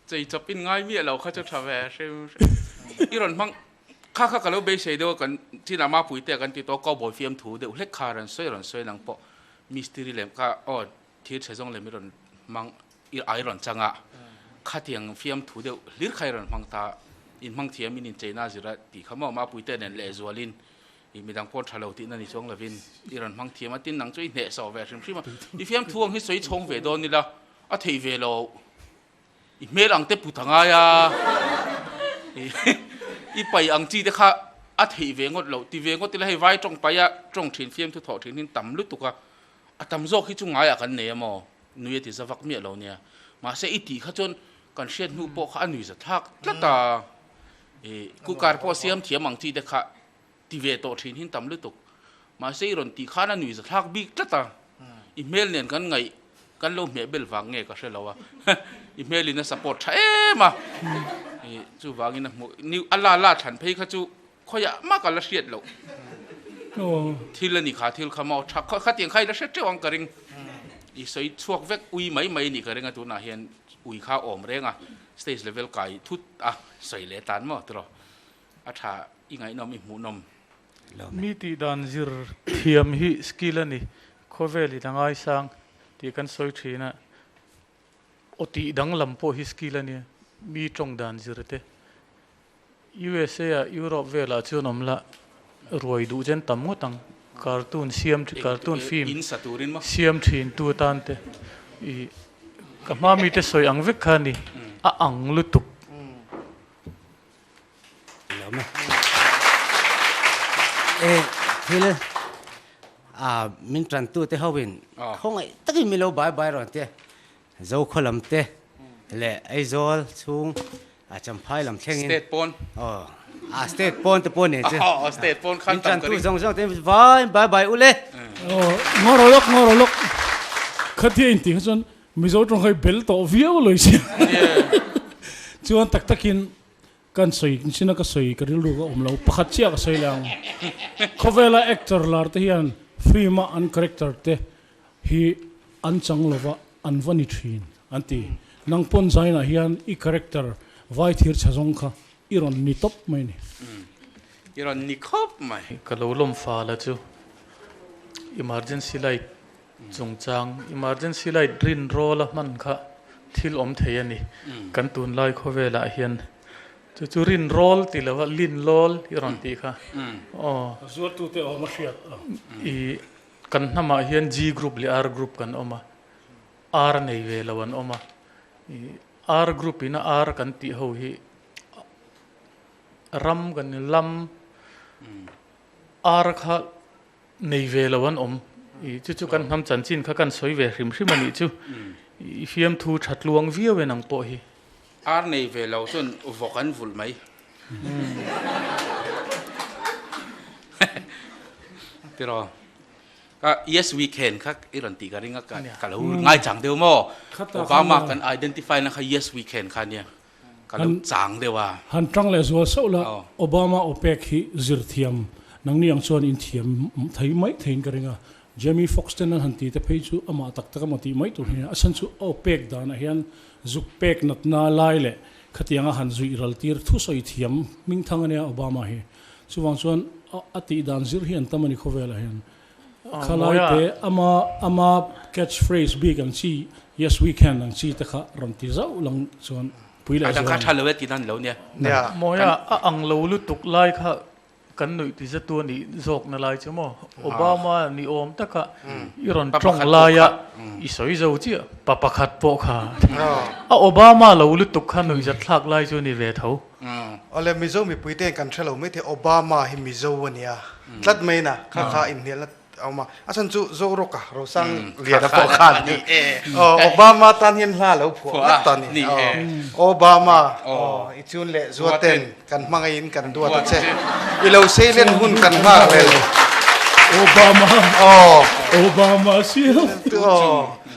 Chei chawp in ngai miah lo kha chu tha ve hrim hrim. I rawn hmang kha kha ka lo beisei deuh a kan chinah mapui te kan ti tawh cowboy fiamthu deuh hlek kha rawn sawi rawn sawi nang pawh mistiri lem kha aw thir chhe zawng lem i rawn hmang i ai rawn chang a khatiang fiamthu deuh hlir kha i rawn hmang ta in hmang thiam in incheina zira tih kha maw mapui te nen lehzualin. I midang pawh tha lo tihna ni chuang lovin i rawn hmang thiam a, tin nang chu i hnehsawh ve hrim hrim a, i fiamthu ang hi sawi chhawng ve dawn ila a thei ve lo, i hmel ang te put a ngai a, i pai ang chi te kha a theih ve ngawt lo, ti ve ngawt ila hei vai tawng pai a tawng thin fiamthu thawh thin hin tam lutuk a, a tam zawk hi chu ngaiah kan nei a maw, nui a ti za vak miah lo nia, mahse i tih kha chuan kan hriat hnu pawh kha a nui za thlak tlat a, i cooker pawh siam thiam ang chi te kha ti ve tawh thin hin tam lutuk. Mahse i rawn tih khan a nui zathlak bik tlat a, i hmel nen kan ngaih kan lo hmeh bel vang nge ka hre lo a, i hmel in a support tha em a, i chuvangin a hmuh ni a la la thlan phei kha chu khawiah mah ka la hriat loh thil a ni kha thil kha maw tha khatiang kha i la hre teuh ang ka ring, i sawi chhuak vek ui mai mai a nih ka ring a tunah hian ui kha a awm reng a, stage level kai thut a sawi leh tan maw tiraw a tha i ngaihnawm i hmuhnawm. Mi tih dan zir thiam hi skill a ni, khawvel in a ngaisang tih kan sawi thin a, aw tih danglam pawh hi skill a nia, mi tawng dan zir te. USA ah Europe velah chuan awm la ruai duh chen tam ngawt ang, cartoon siam cartoon film siam thin tu atan te i ka hma mite sawi ang vek kha a ni, a ang lutuk. Lawm e. E thil a min tan tu te ho in khawngaih takin min lo bai bai rawn te zo khaw lam te leh Aizawl chhung a Champhai lam thleng in State pawn aw a state pawn te pawh nen che aw state pawn khan min tan tu zawng zawng te vai bai bai ule aw ngawr lawk ngawr lawk khatia in tih kha chuan Mizo tawng kha i bel tawh viau lo i sia chuan tak takin Kan sawi chin a ka sawi ka rilru ka awm lo pakhat chiah ka sawi leh ang. Khawvela actor lar te hian film a an character te hi an chang lova an va ni thin an ti. Nang pawn zainah hian i character vai thir chha zawng kha i rawn ni tawp mai ni. I rawn ni khawp mai. Ka lo lawm fal a chu emergency light Chungchang emergency light rin rawl a hman kha thil awm thei a ni. Kan tunlai khawvelah hian chu chu rin rawl ti lova lin lawl i rawn tih kha aw. Zuartute awm a hriat a. I kan hnamah hian G group leh R group kan awm a, R nei ve lo an awm a. I R group ina R kan tih ho hi ram kan lam R kha Nei ve lo an awm. I chu chu kan hnam chanchin kha kan sawi ve hrim hrim a nih chu. I fiamthu tha tluang viau en ang pawh hi. Ar nei ve lo chuan vawk an vulh mai. Tiraw? Ka yes we can kha i rawn tih ka ring a, ka lo ngaichang deuh maw? Obama kan identify na kha yes we can kha nia. Ka lo chang deuh a. Han tang leh zual sauh la, Obama OPEC hi zir thiam nangni ang chuan in thiam thei mai theiin ka ring a. Jamie Foxx ten an han ti te phei chu amah tak tak emaw tih mai tur hi a nia. A chhan chu OPEC danah hian zuk pek natna lai leh khatianga han zuih ral tir thusawi thiam hmingthang a nia Obama hi. Chuvang chuan a tih dan zir hi an tam a ni khawvelah hian. Khalai te ama ama catch phrase bik ang chi yes we can ang chi te kha rawn ti zauh lang chuan pui leh zual. A dang kha tha lo e ti dan lo nia. Mawia a ang lo lutuk lai kha kan nuih ti zatu a nih zawk na lai chu maw. Obama ni awm taka i rawn tawng laia i sawi zo chiah pa pakhat pawh kha a Obama lo lutuk kha nuih zat thlak lai chu a ni ve tho. Awle Mizo mipui te kan hre lo mai thei Obama hi Mizo a nia tlat mai na kha kha inhnialna a awm a a chhan chu Zoroka Rosang Liana pawh khan Obama tan hian hla lo phuah ngawt ta ni Obama i chun leh zuaten kan hmangaiin kan duat a che i lo seilen hun kan nghak lel Obama Obama siam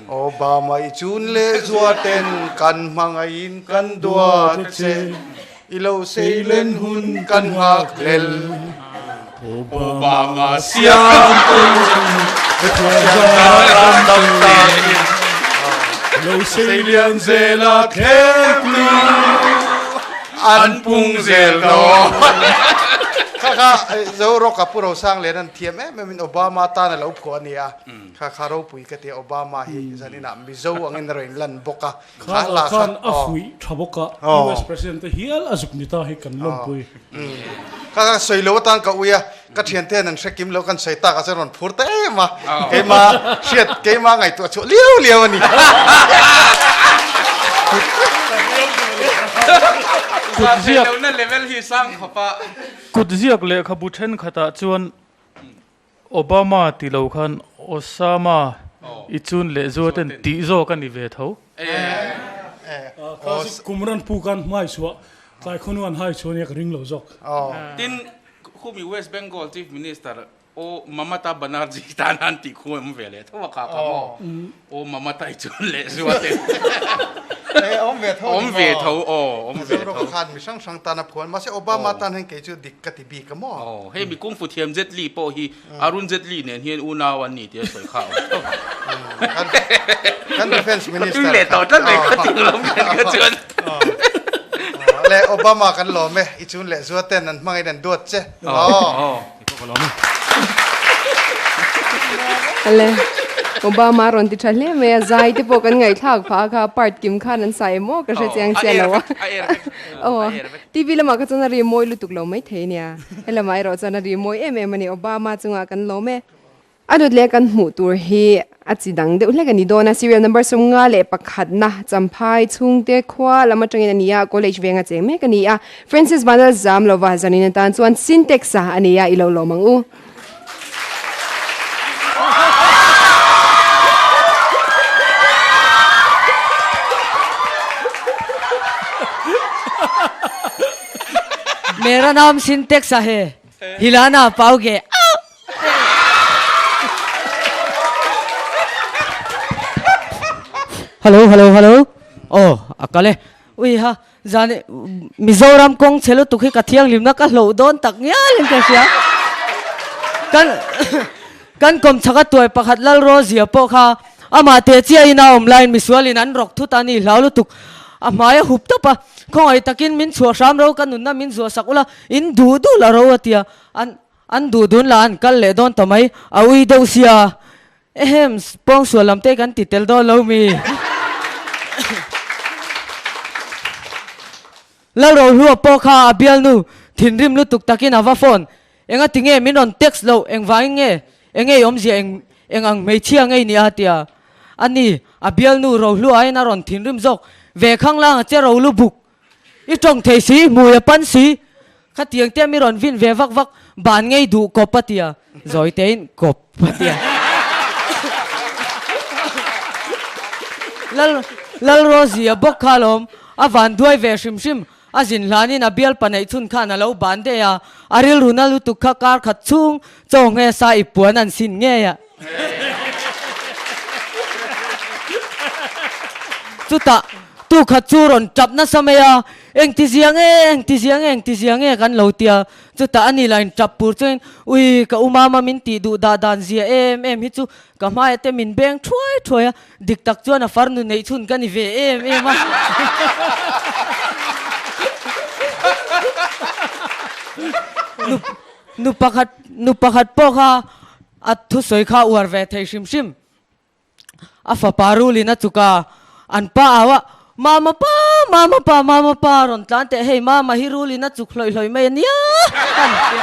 Obama i chun leh zuaten kan hmangaiin kan duat che i lo seilen hun kan nghak hlel. Obama siam Lo seilian zela thlem an pung zel dawn. Kha kha Zoroka Pu Rosang Lian an thiam em em in Obama tan a lo phuah a ni a. Kha kha ropui ka ti a, Obama hi zaninah Mizo angin a rawn lan bawk a. Kha hla khan a fuih tha bawk a, US President te hial a zuk ni ta hi kan lawmpui. Kha kha sawi lo atan ka ui a, Ka thiante'n an hre kim lo kan sawi tak ah chuan rawn phur ta em a, keima hriat keima ngaihtuah chhuah liau liau a ni. Kut ziak Lohna level hi sang khawp a. Kut ziak lehkhabu thenkhatah chuan Obama ti lo khan Osama i chun leh zuaten tih zawk a ni ve tho. Kumran pu khan hmai chhuah tlai khawnu an hai chhuah nia ka ring lo zawk. Tin, Khumi West Bengal Chief Minister O Mamata Banerjee tan an tih khu awm ve leh tho a kha kha maw? O Mamata i chun leh zuat e. E awm ve tho Awm ve tho aw awm ve tho. Mizoram khan mi hrang hrang tan a phuan mahse Obama tan hian kei chu dik ka ti bik a maw? Aw hei mi kung fu thiam Jet Li pawh hi Arun Jet Li nen hian unau an ni tih a sawi kha awm tho. Kan Defence Minister Ka tui leh tawh tlat mai kha ting lo hian kha chuan. Le Obama kan lawm e, i chun leh zua ten an hmangin an duat che. Aw. Le Obama rawn ti tha hle mai a, zai te pawh kan ngaihthlak phah a kha part kim khan an sa em aw ka hre chiang chiah lo a. Aw TV lamah kha chuan a ri mawi lutuk lo maithei nia, helamah erawh chuan a ri mawi em em a ni, Obama chungah kan lawm e. A dawt leh kan hmuh tur hi a chi dang deuh hlek a ni dawn a, serial number 51 na Champhai chhungte khua lam atangin a ni a, college venga cheng mek a ni a, Francis Vanal zam lova zanin atan chuan Sintex a a ni a, i lo lawm ang u. Mera naam Sintex a hai, hilana paoge. Hello hello hello aw a kal e ui ha zan Mizoram kawng chhe lutuk hi ka thianghlimna ka hloh dawn tak ngial in ka hria kan kan kawmchhak a tuai pakhat Lalro zia pawh kha amah te chiahin a awm laiin misualin an rawk thut a ni hlau lutuk a hmai a hup tawp a khawngaih takin min chhuah hram ro ka nunna min zuah sak ula in duh duh la ro a tia an An duh dun lah an kal leh dawn ta mai, a ui deuh sia. Ehem, pawngsual lam te kan ti tel dawn lo mi. Lalrohlua pawh kha a bialnu thinrim lutuk takin a va phone. Enga ti nge min rawn text loh, engvangin nge, enge i awmzia eng eng ang hmeichhia ngei ni a tia. A ni, a bialnu Rohlua aiin a rawn thinrim zawk. Ve khanglang a che Rohlu buk. I tawng thei si, hmui a pan si. Khatiang te mi rawn vin ve vak vak, ban ngei duh kawp a tia, zawi tein kawp a tia. Lal Lalrozi a bawk kha alawm, a van duai ve hrim hrim, a zin hlanin a bial paneih chhun khan a lo ban daih a, a rilru na lutuk kha kar khat chhung chaw nge sa i puan an sin ngei a. Chutah tu khat chu rawn tap nasa mai a, Engti zia nge, engti zia nge, engti zia nge kan lo tia. Chutah ani lah in tap pur chuan ui ka u mama min tih duh dah dan zia em em hi chu ka hmaiah te min beng thuai thuai a, dik tak chuan a farnu neih chhun ka ni ve em em a. Nu nu pakhat nu pakhat pawh kha a thusawi kha uar ve thei hrim hrim. A fapa rulin a chuk a, an pa au a, Mama pa, mama pa, mama pa rawn tlan teh hei mama hi rulin a chuk hlawih hlawih mai a nia an ti.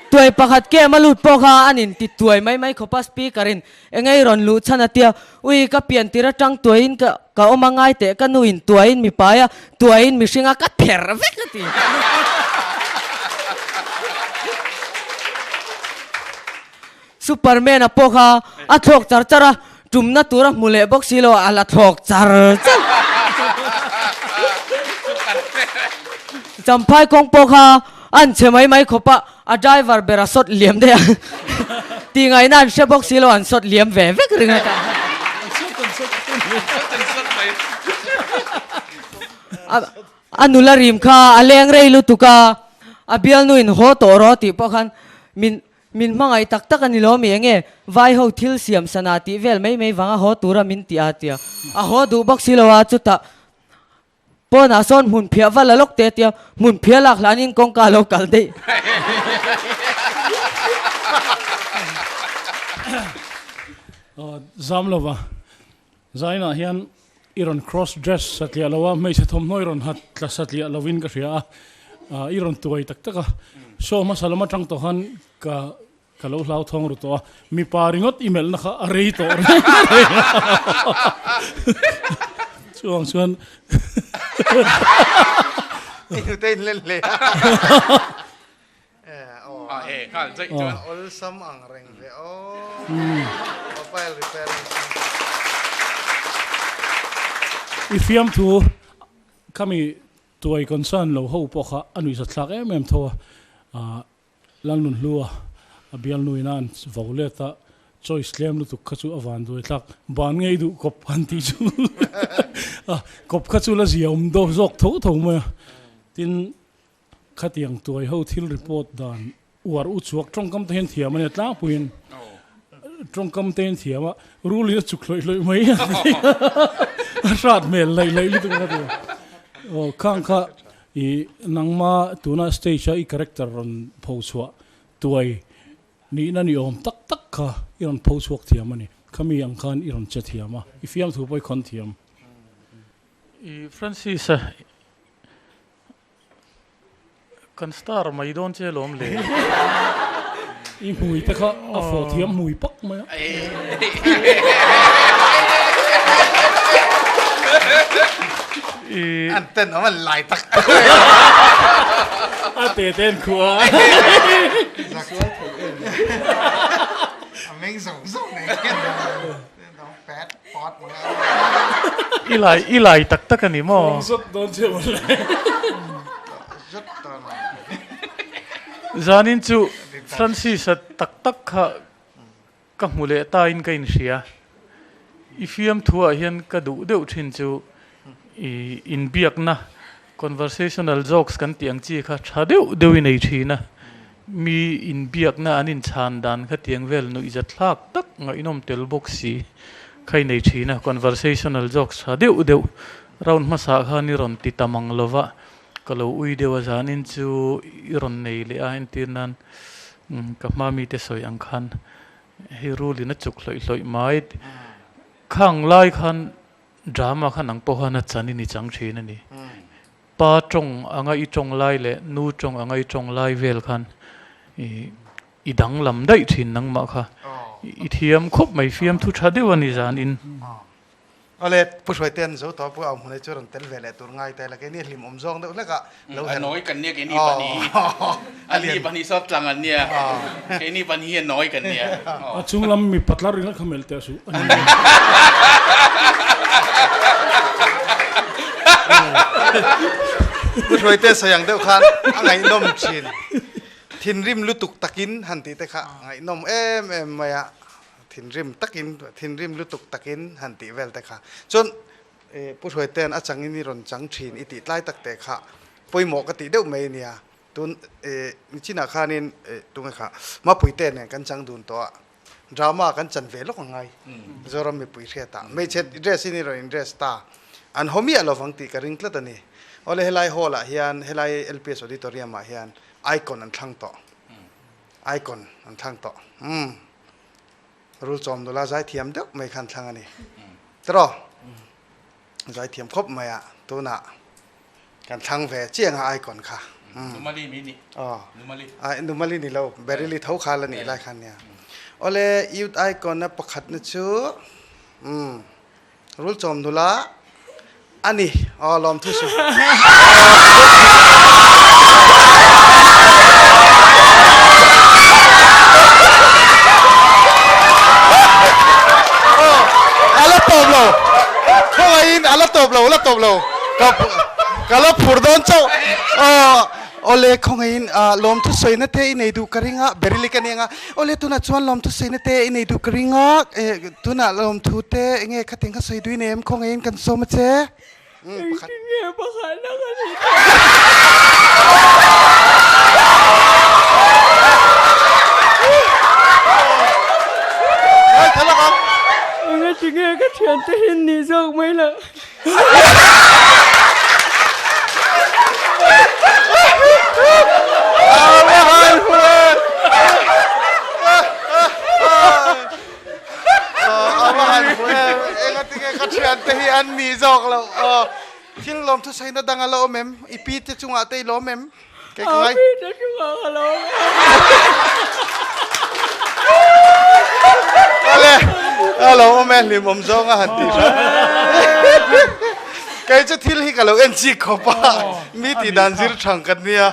Tuai pakhat kem a lut pawh kha an inti tuai mai mai khawp a speaker in Engei rawn luh chhan a tia, Ui, ka pian tir atang tuaiin ka ka awm a ngai teh, ka nu in tuaiin mi pai a, tuaiin mihring a ka ther vek a ti. Superman a pawh kha a thlawk char char a, tumna tur a hmu leh bawk si lo a la thlawk char char. Champhai kawng pawh kha an chhe mai mai khawp a, A driver ber a sawt liam daih a, tih ngaihna an hre bawk si lo an sawt liam ve vek ringawt a. A nula rim kha a leng rei lutuk a, a bialnu in haw tawh rawh tih pawh khan min min hmangaih tak tak a ni lo mi enge vai ho thil siam sana tih vel mai mai vanga haw tura min ti a tia a haw duh bawk si lo a chutah Pawnah sawn hmun phiah va la lawk teh tia hmun phiah lak hlanin kawngka a lo kal daih. Zam lova zainah hian I rawn cross dress satliah lo a, hmeichhe thawmhnaw i rawn hat tla satliah lovin ka hria a, i rawn tuai tak tak a. Show hmasa lam atang tawh khan ka ka lo hlau thawng ru tawh a, mipa ringawt i melhna kha a rei tawh reng reng a. Chuvang chuan I hnute in len hle a. Awlsam ang reng ve aw. Mobile repairing center. I fiamthu khami tuai concern lo ho pawh kha a nuihzat thlak em em tho a, Lalnunhlua a bialnu ina an vo let a, choice tlem lutuk kha chu a van duai thlak, ban ngei duh kawp han tih chu kawp kha chu la zia awm dawk zawk tho tho mai a, tin Khatiang tuai ho thil report dan uar u chhuak tawngkam te hian thiam a nia tlangpuiin tawngkam te hian thiam a rul in a chuk hlawih hlawih mai a hrat hmel laih laih lutuk a ti aw khang kha i nangma tuna stage a i character rawn pho chhuah tuai nihna ni awm tak tak kha i rawn pho chhuak thiam a ni khami ang khan i rawn che thiam a i fiamthu pawh i khawn thiam. I Francis a Kan star mai dawn che lawm le. I hmui te kha a fawh thiam hmui pak mai a. An ten awm an lai tak. A te ten khua. A meng zawng zawng nei. I lai i lai tak tak a ni maw? Zanin chu Francis-a tak tak kha ka hmu leh ta in ka inhria. I fiamthuah hian ka duh deuh thin chu i inbiakna Conversational jokes kan tih ang chi kha tha deuh deuh i nei thin a, mi inbiakna an inchhan dan kha tiang vel nuihza thlak tak ngaihnawm tel bawk si kha i nei thin a, conversational jokes tha deuh deuh round hmasa khan i rawn ti tam ang lova ka lo ui deuh a zanin chu i rawn nei leh a entir nan ka hma mite sawi ang khan hei rulin a chuk hlawih hlawih mai khang lai khan Drama kha nang pawh khan a chan in i chang thin a ni. Pa tawng anga i tawng lai leh nu tawng anga i tawng lai vel khan i danglam daih thin nangmah kha. I thiam khawp mai fiamthu tha deuh a ni zan in. Awle, Pu Hruaitean zo tawh Pu Auhmunei chu rawn tel ve leh tur ngai ta ila keini hlim awm zawng deuh hlek a lo her. A nawi kan nia keini pahnih a ni pahnih sawt tlang an nia keini pahnih hi a nawi kan nia. A chung lam mi patlar ringawt kha melh teh suh. Pu Hruaite sawi ang deuh khan a ngaihnawm thin. Thinrim lutuk takin han tih te kha ngaihnawm em em mai a. Thinrim takin thinrim lutuk takin han tih vel te kha. Chuan Pu Hruaitean a changin i rawn chang thin i tih tlai tak teh kha pawimawh ka tih deuh mai a nia. Tun nichinah khanin tunge kha Mapuite nen kan chang dun tawh a, drama kan chan ve lawk ang ngai Zoram mipui hriatah. Hmeichhe dress in i rawn in dress ta an haw miah lovang tih ka ring tlat a ni. Awle helai hall ah hian helai LPS auditorium ah hian icon an thlang tawh. Icon an thlang tawh. Umm. Rul chawm nula zaithiam deuh mai khan thlang a ni. Tiraw? Zaithiam khawp mai a, tunah kan thlang ve chiang a icon kha. Numali mi ni. Aw. Numali. Ai Numali ni lo, Beryl-i tho kha la nih lai khan nia. Awle youth icon a pakhat na chu umm Rul chawm nula a ni. Aw lawmthu su. A la tawp lo. Khawngaihin a la tawp lo, la tawp lo. Ka ka la phur dawn chauh. Aw Awle khawngaihin lawmthu sawina te i nei duh ka ring a, Beryl-i ka ni ang a. Awle tunah chuan lawmthu sawina te i nei duh ka ring a, tunah lawmthu te enge khatin kha sawi duin em khawngaihin kan sawm a che. Engtin nge pakhatna ka nih theih? Engati nge ka thiante hi an nih zawk mai lah? Ka thiante hi an nih zawk. lawk lo. Aw, thil lawm thusaina dang a la awm em? I pi te chungah te i lawm em? Kei ka ngai. A pi te chungah ka lawm em? Awle, a lo awm e, hlim awm zawng a han tih hran. Kei chu thil hi ka lo en chik khawp a, mi tih dan zir thang ka nia.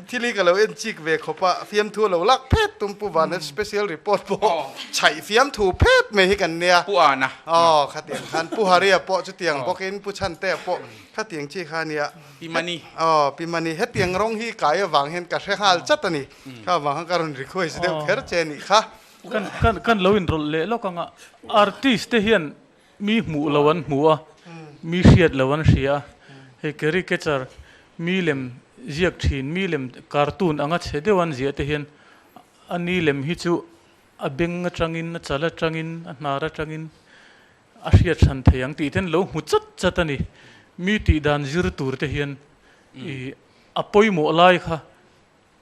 Thil hi ka lo en chik ve khawp a, fiamthu a lo lak phet tum Pu Vana special report pawh chhaih fiamthu phet mai hi kan nia. Pu Ana. Aw, khatiang khan Pu Haria pawh chutiang bawkin Pu Chhantea pawh khatiang chi kha nia. Pi Mani. Aw, Pi Mani. Hetiang rawng hi kai avang hian ka hre nghal chat a ni. Kha avang khan ka rawn request deuh kher che a nih kha. Kan kan kan lo inrawlh leh lawk ang a, artist te hian Mi hmuh lo an hmu a, mi hriat lo an hria a. Hei caricature, mi lem ziak thin, mi lem cartoon anga chhe deuh an ziah te hian a ni lem hi chu a beng atangin, a chal atangin, a hnar atangin a hriat hran thei ang tih te an lo hmu chat chat a ni. Mi tih dan zir tur te hian ih a pawimawh lai kha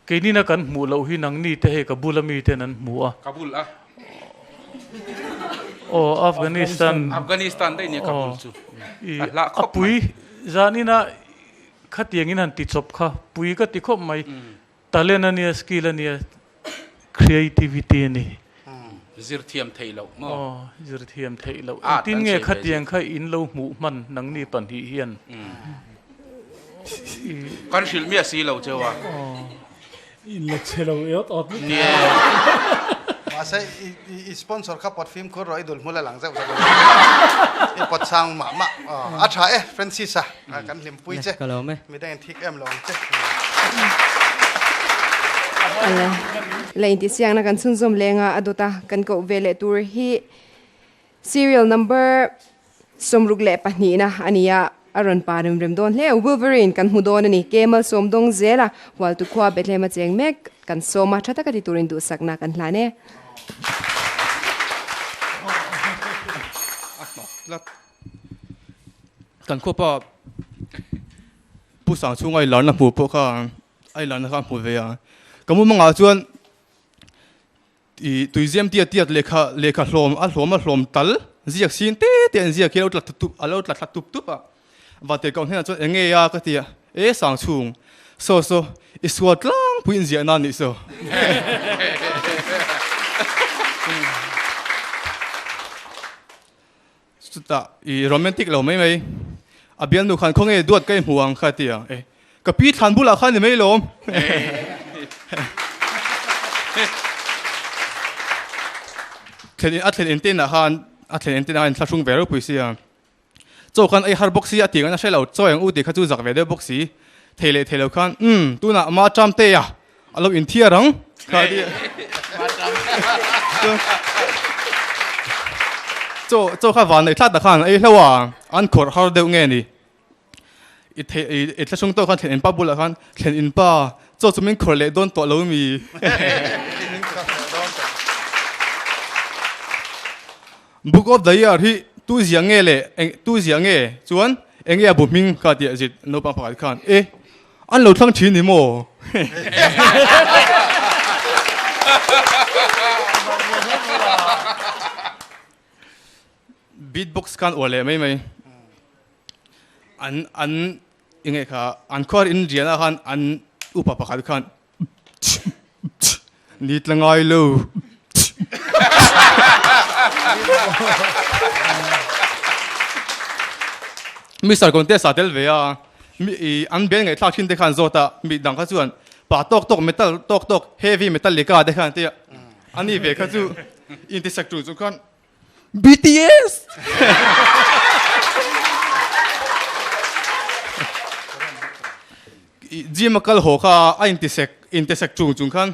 Keinina kan hmuh loh hi nangni te hei Kabul a mi ten an hmu a. Kabul a. Aw Afghanistan. Afghanistan daih nia Kabul chu. A hlah khawp mai. A pui zanina khatiangin han ti chawp kha pui ka ti khawp mai. Talent a nia skill a nia creativity a ni. Zir thiam theih loh maw? Aw zir thiam theih loh. Engtin nge khatiang kha in lo hmuh hman nangni pahnih hian? Kan hrilh miah si lo cheu a. In la che lo e awt awt lutuk. Mahse i sponsor kha pawt fimkhur rawh i dul hmul a lang zeuh zeuh a. I pawt sang mah mah. A tha e Francis a kan hlimpui che. Ka lawm e. Midang in thik em lo ang che. La intihsiakna kan chhunzawm lenga a dawt a kan koh ve leh tur hi Serial number 62 na a ni a, a rawn pa rem rem dawn hle. Wolverine kan hmu dawn a ni. Kemal sawmdawng zela Hualtu khua Bethlehem a cheng mek kan sawm a, tha taka ti turin duhsakna kan hlan e. A hnawk tlat. Kan khuapa Pu Sangchhunga i larna hmuh pawh kha a i larna kha a hmu ve a. Ka mumangah chuan I tuiziam tiat tiat lehkha lehkha hlawm a hlawm a hlawm tal ziak sin te te an ziak hi a lo tla tup a lo tla thla tup tup a. Vate kau hnenah chuan enge a ka ti a, e sang chhung saw saw i sual tlangpui in ziahna a nih saw. Chutah i romantic lo mai mai a bialnu khan khawnge duat ka i hmu ang kha ti a, e ka pi thlan bulah khan ni mai lawm. Thlen a thlen entenah khan a thlen entenah khan inthlahrung ve ropui sia. Chaw khan ei har bawk si a tih ngaihna hre lo, chaw eng u tih kha chu zak ve deuh bawk si. Thei leh thei lo khan umm tunah ma ṭam te a a lo inthiar ang kha ti a. Chaw chaw kha van neih thlak tak khan ei hlo a, an khawrh har deuh nge ni. I thei i i thlahrung tawk khan thlen inpa bulah khan thlen inpa chaw chu min khawrh leh dawn tawh lo mi. Book of the Year hi tu ziah nge le eng tu ziah nge chuan eng nge a bu hming kha tih a zit naupang pakhat khan e an lo thlang thin ni maw? Beatbox khan uar leh mai mai an an eng nge kha an khuar in rian ah khan an upa pakhat khan Ni tla ngai lo. Mister Contest ah tel ve a, mi i an bel ngaihthlak thin te khan zawt a, mi dang kha chuan pa tawk tawk metal tawk tawk heavy metal lika te khan tia ani ve kha chu intisak tur chu khan BTS! Gym a kal haw kha a intisek intisek chung chung khan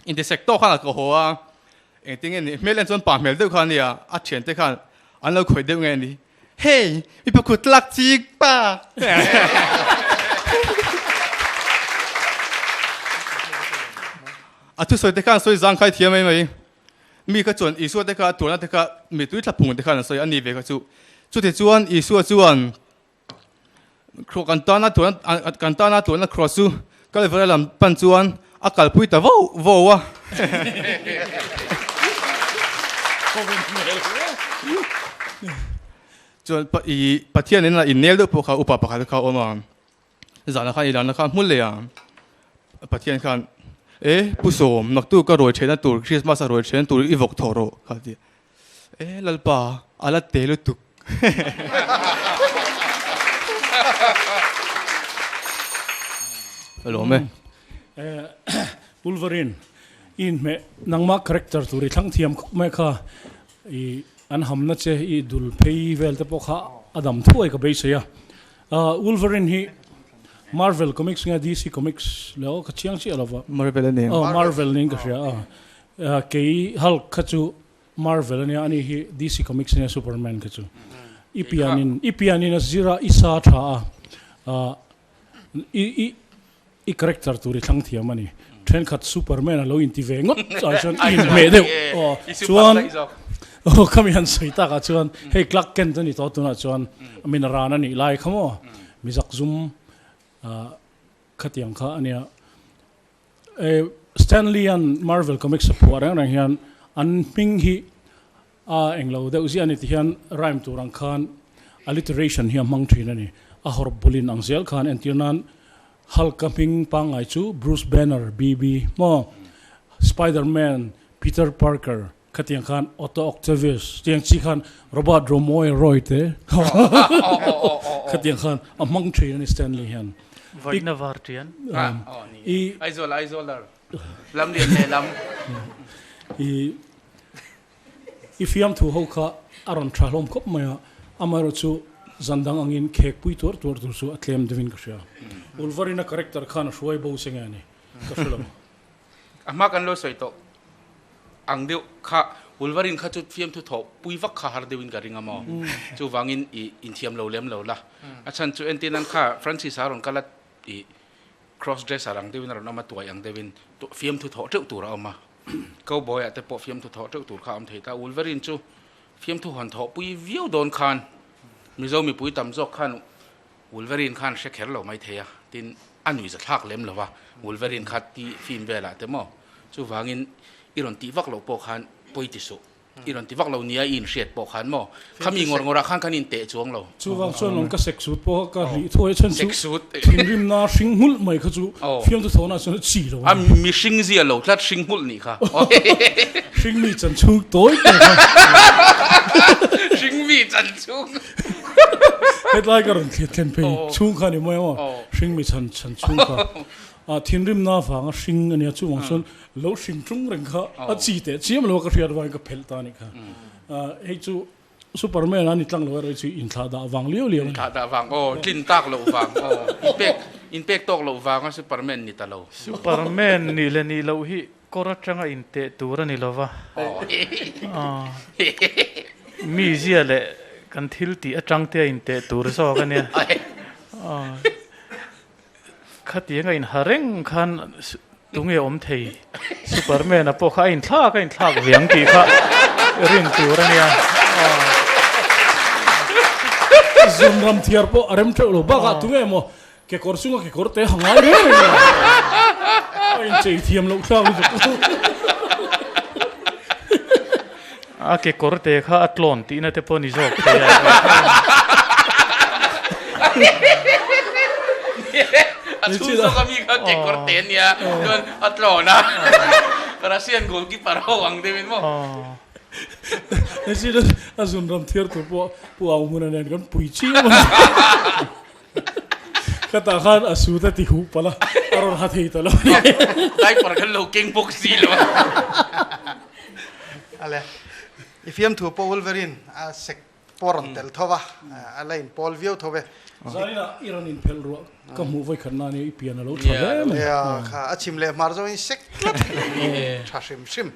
intisek tawk khan a ka haw a, engtin nge ni hmel en chuan pa hmel deuh kha a nia, a thiante khan an lo khawih deuh nge ni, Hey, mi pakhat lak chik pa! A thusawi te khan sawi zang khai thiam mai mai. Mi kha chuan Isua te kha a tuarna te kha mi tui thla phung te khan an sawi a ni ve kha chu. Chuti chuan Isua chuan kan tana tuarna kan tana tuarna cross chu Kalvari lam pan chuan a kalpui ta vo vo a. Chuan i Pathian in a innel deuh pawh kha upa pakhat kha a awm a, zanah khan i larna kha a hmul leh a, Pathian khan e Pu Sawm naktu ka ruai thehna tur Christmas a ruai thehna tur i vawk thawh rawh kha a ti a, e Lalpa a la te lutuk. Ka lawm e. Wolverine i inhmeh nangmah character tur i thlang thiam khawp mai kha i an hamna che i dul phei vel te pawh kha a dam thuai ka beisei a. Wolverine hi Marvel Comics nge DC Comics le aw ka chiang chiah lo va. Marvel a ni. Aw Marvel niin ka hria a. Kei Hulk kha chu Marvel a nia, ani hi DC Comics nia Superman kha chu. I pianin i pianin a zira i sa tha a, i i I character tur i thlang thiam a ni. Thenkhat Superman a lo inti ve ngawt ah chuan i inhmeh deuh. Aw chuan aw khami han sawi tak ah chuan hei Clark Kent a ni tawh tunah chuan min ran a nih lai kha maw mi zakzum ah khatiang kha a nia. Eh Stanley an Marvel Comics a phuah reng reng hian an hming hi a englo deuh ziah a ni ti hian rhyme tur ang khan alliteration hi a hmang thin a ni. A hawrh bulin ang zel khan entir nan Hulk-a hming pangngai chu Bruce Banner, BB, maw? Spider-Man, Peter Parker, khatiang khan Otto Octavius tiang chi khan Robert Romoy Roy te khatiang khan a hmang thin a ni Stanley hian. Vaihna var tian. I Aizawl Aizawlar lam lian leh lam. I I fiamthu ho kha a rawn tha hlawm khawp mai a, amaherawh chu zan dang angin khek pui tuar tuar tur chu a tlem deuhin ka hria. Wolverine-a character khan a hruai bo se nge ni ka hre lo. A hma kan lo sawi tawh ang deuh kha Wolverine kha chu fiamthu thawh pui vak kha har deuhin ka ring a maw? Chuvangin i inthiam lo lem lo la. A chhan chu entir nan kha Francis-a rawn kal a i Cross dresser ang deuhin a rawn awm a, tuai ang deuhin fiamthu thawh teuh tur a awm a. Cowboy ah te pawh fiamthu thawh teuh tur kha a awm thei ta. Wolverine chu fiamthu hawn thawh pui viau dawn khan Mizo mipui tam zawk khan Wolverine khan hre kher lo mai thei a, tin a nuihza thlak lem lo va, Wolverine kha ti film velah te maw? Chuvangin i rawn tih vak loh pawh khan pawi ti suh. I rawn ti vak lo nia i inhriat pawh khan maw? Khami ngawr ngawrah khan kan inteh chuang lo. Chuvang chuan lawng ka sek sut pawh ka hlih thuai chhan chu thinrimna hring nghulh mai kha chu fiamthu thawhna chuan a chi lo a ni. A mihring zia lo tlat hring nghulh nih kha. Hring mi chan chhung tawi tawh kha. Hring mi chan chhung. Hetlai ka rawn thlir thlen phei chhung kha a ni mai ang aw. Hring mi chan chhung kha. Thinrimna vanga hring a nia chuvang chuan Lo hring tung reng kha a chi teh chiam lo a ka hriat vangin ka phelh ta a nih kha. Hei chu Superman a ni tlang lo erawh hi chu inthlah dah vang liau liau a ni. Inthlah dah vang aw, tlin tak loh vang aw, inpek inpek tawk loh vanga Superman ni ta lo. Superman nih leh nih loh hi kawr atanga inteh tur a ni lo va. Mizia leh kan thil tih atang te a inteh tur zawk a nia. Khatiang a inha reng khan tunge awm thei? Superman a pawh kha a inthlak a inthlak ve ang tih kha rin tur a nia. Zunram thiar pawh a rem teuh lo bakah tunge maw kekawr chunga kekawr te ha ngai reng reng lo. A inchei thiam loh thlak lutuk. A kekawr te kha a tlawn tihna te pawh ni zawk thei a. A chhung zawk ami kha kekawr te a nia chuan a tlawn a. Russian goalkeeper ho ang deuhin maw. Hei a zun ram thiar tur pawh Pu Au Hmuna nen kan pui chiam a. Ka tah khan a sut a ti huh palh a, a rawn ha thei ta lo a ni. Diaper khan lo keng bawk si lo a. Ale, i fiamthu pawh Wolverine a sek pawh a rawn tel tho va, a la inpawl viau tho ve. Zainah i rawn inphelh ruah ka hmuh vawikhat nan i pian a lo tha hle mai. Nia, kha a chhim leh hmar zawngin sek tlat tha hrim hrim.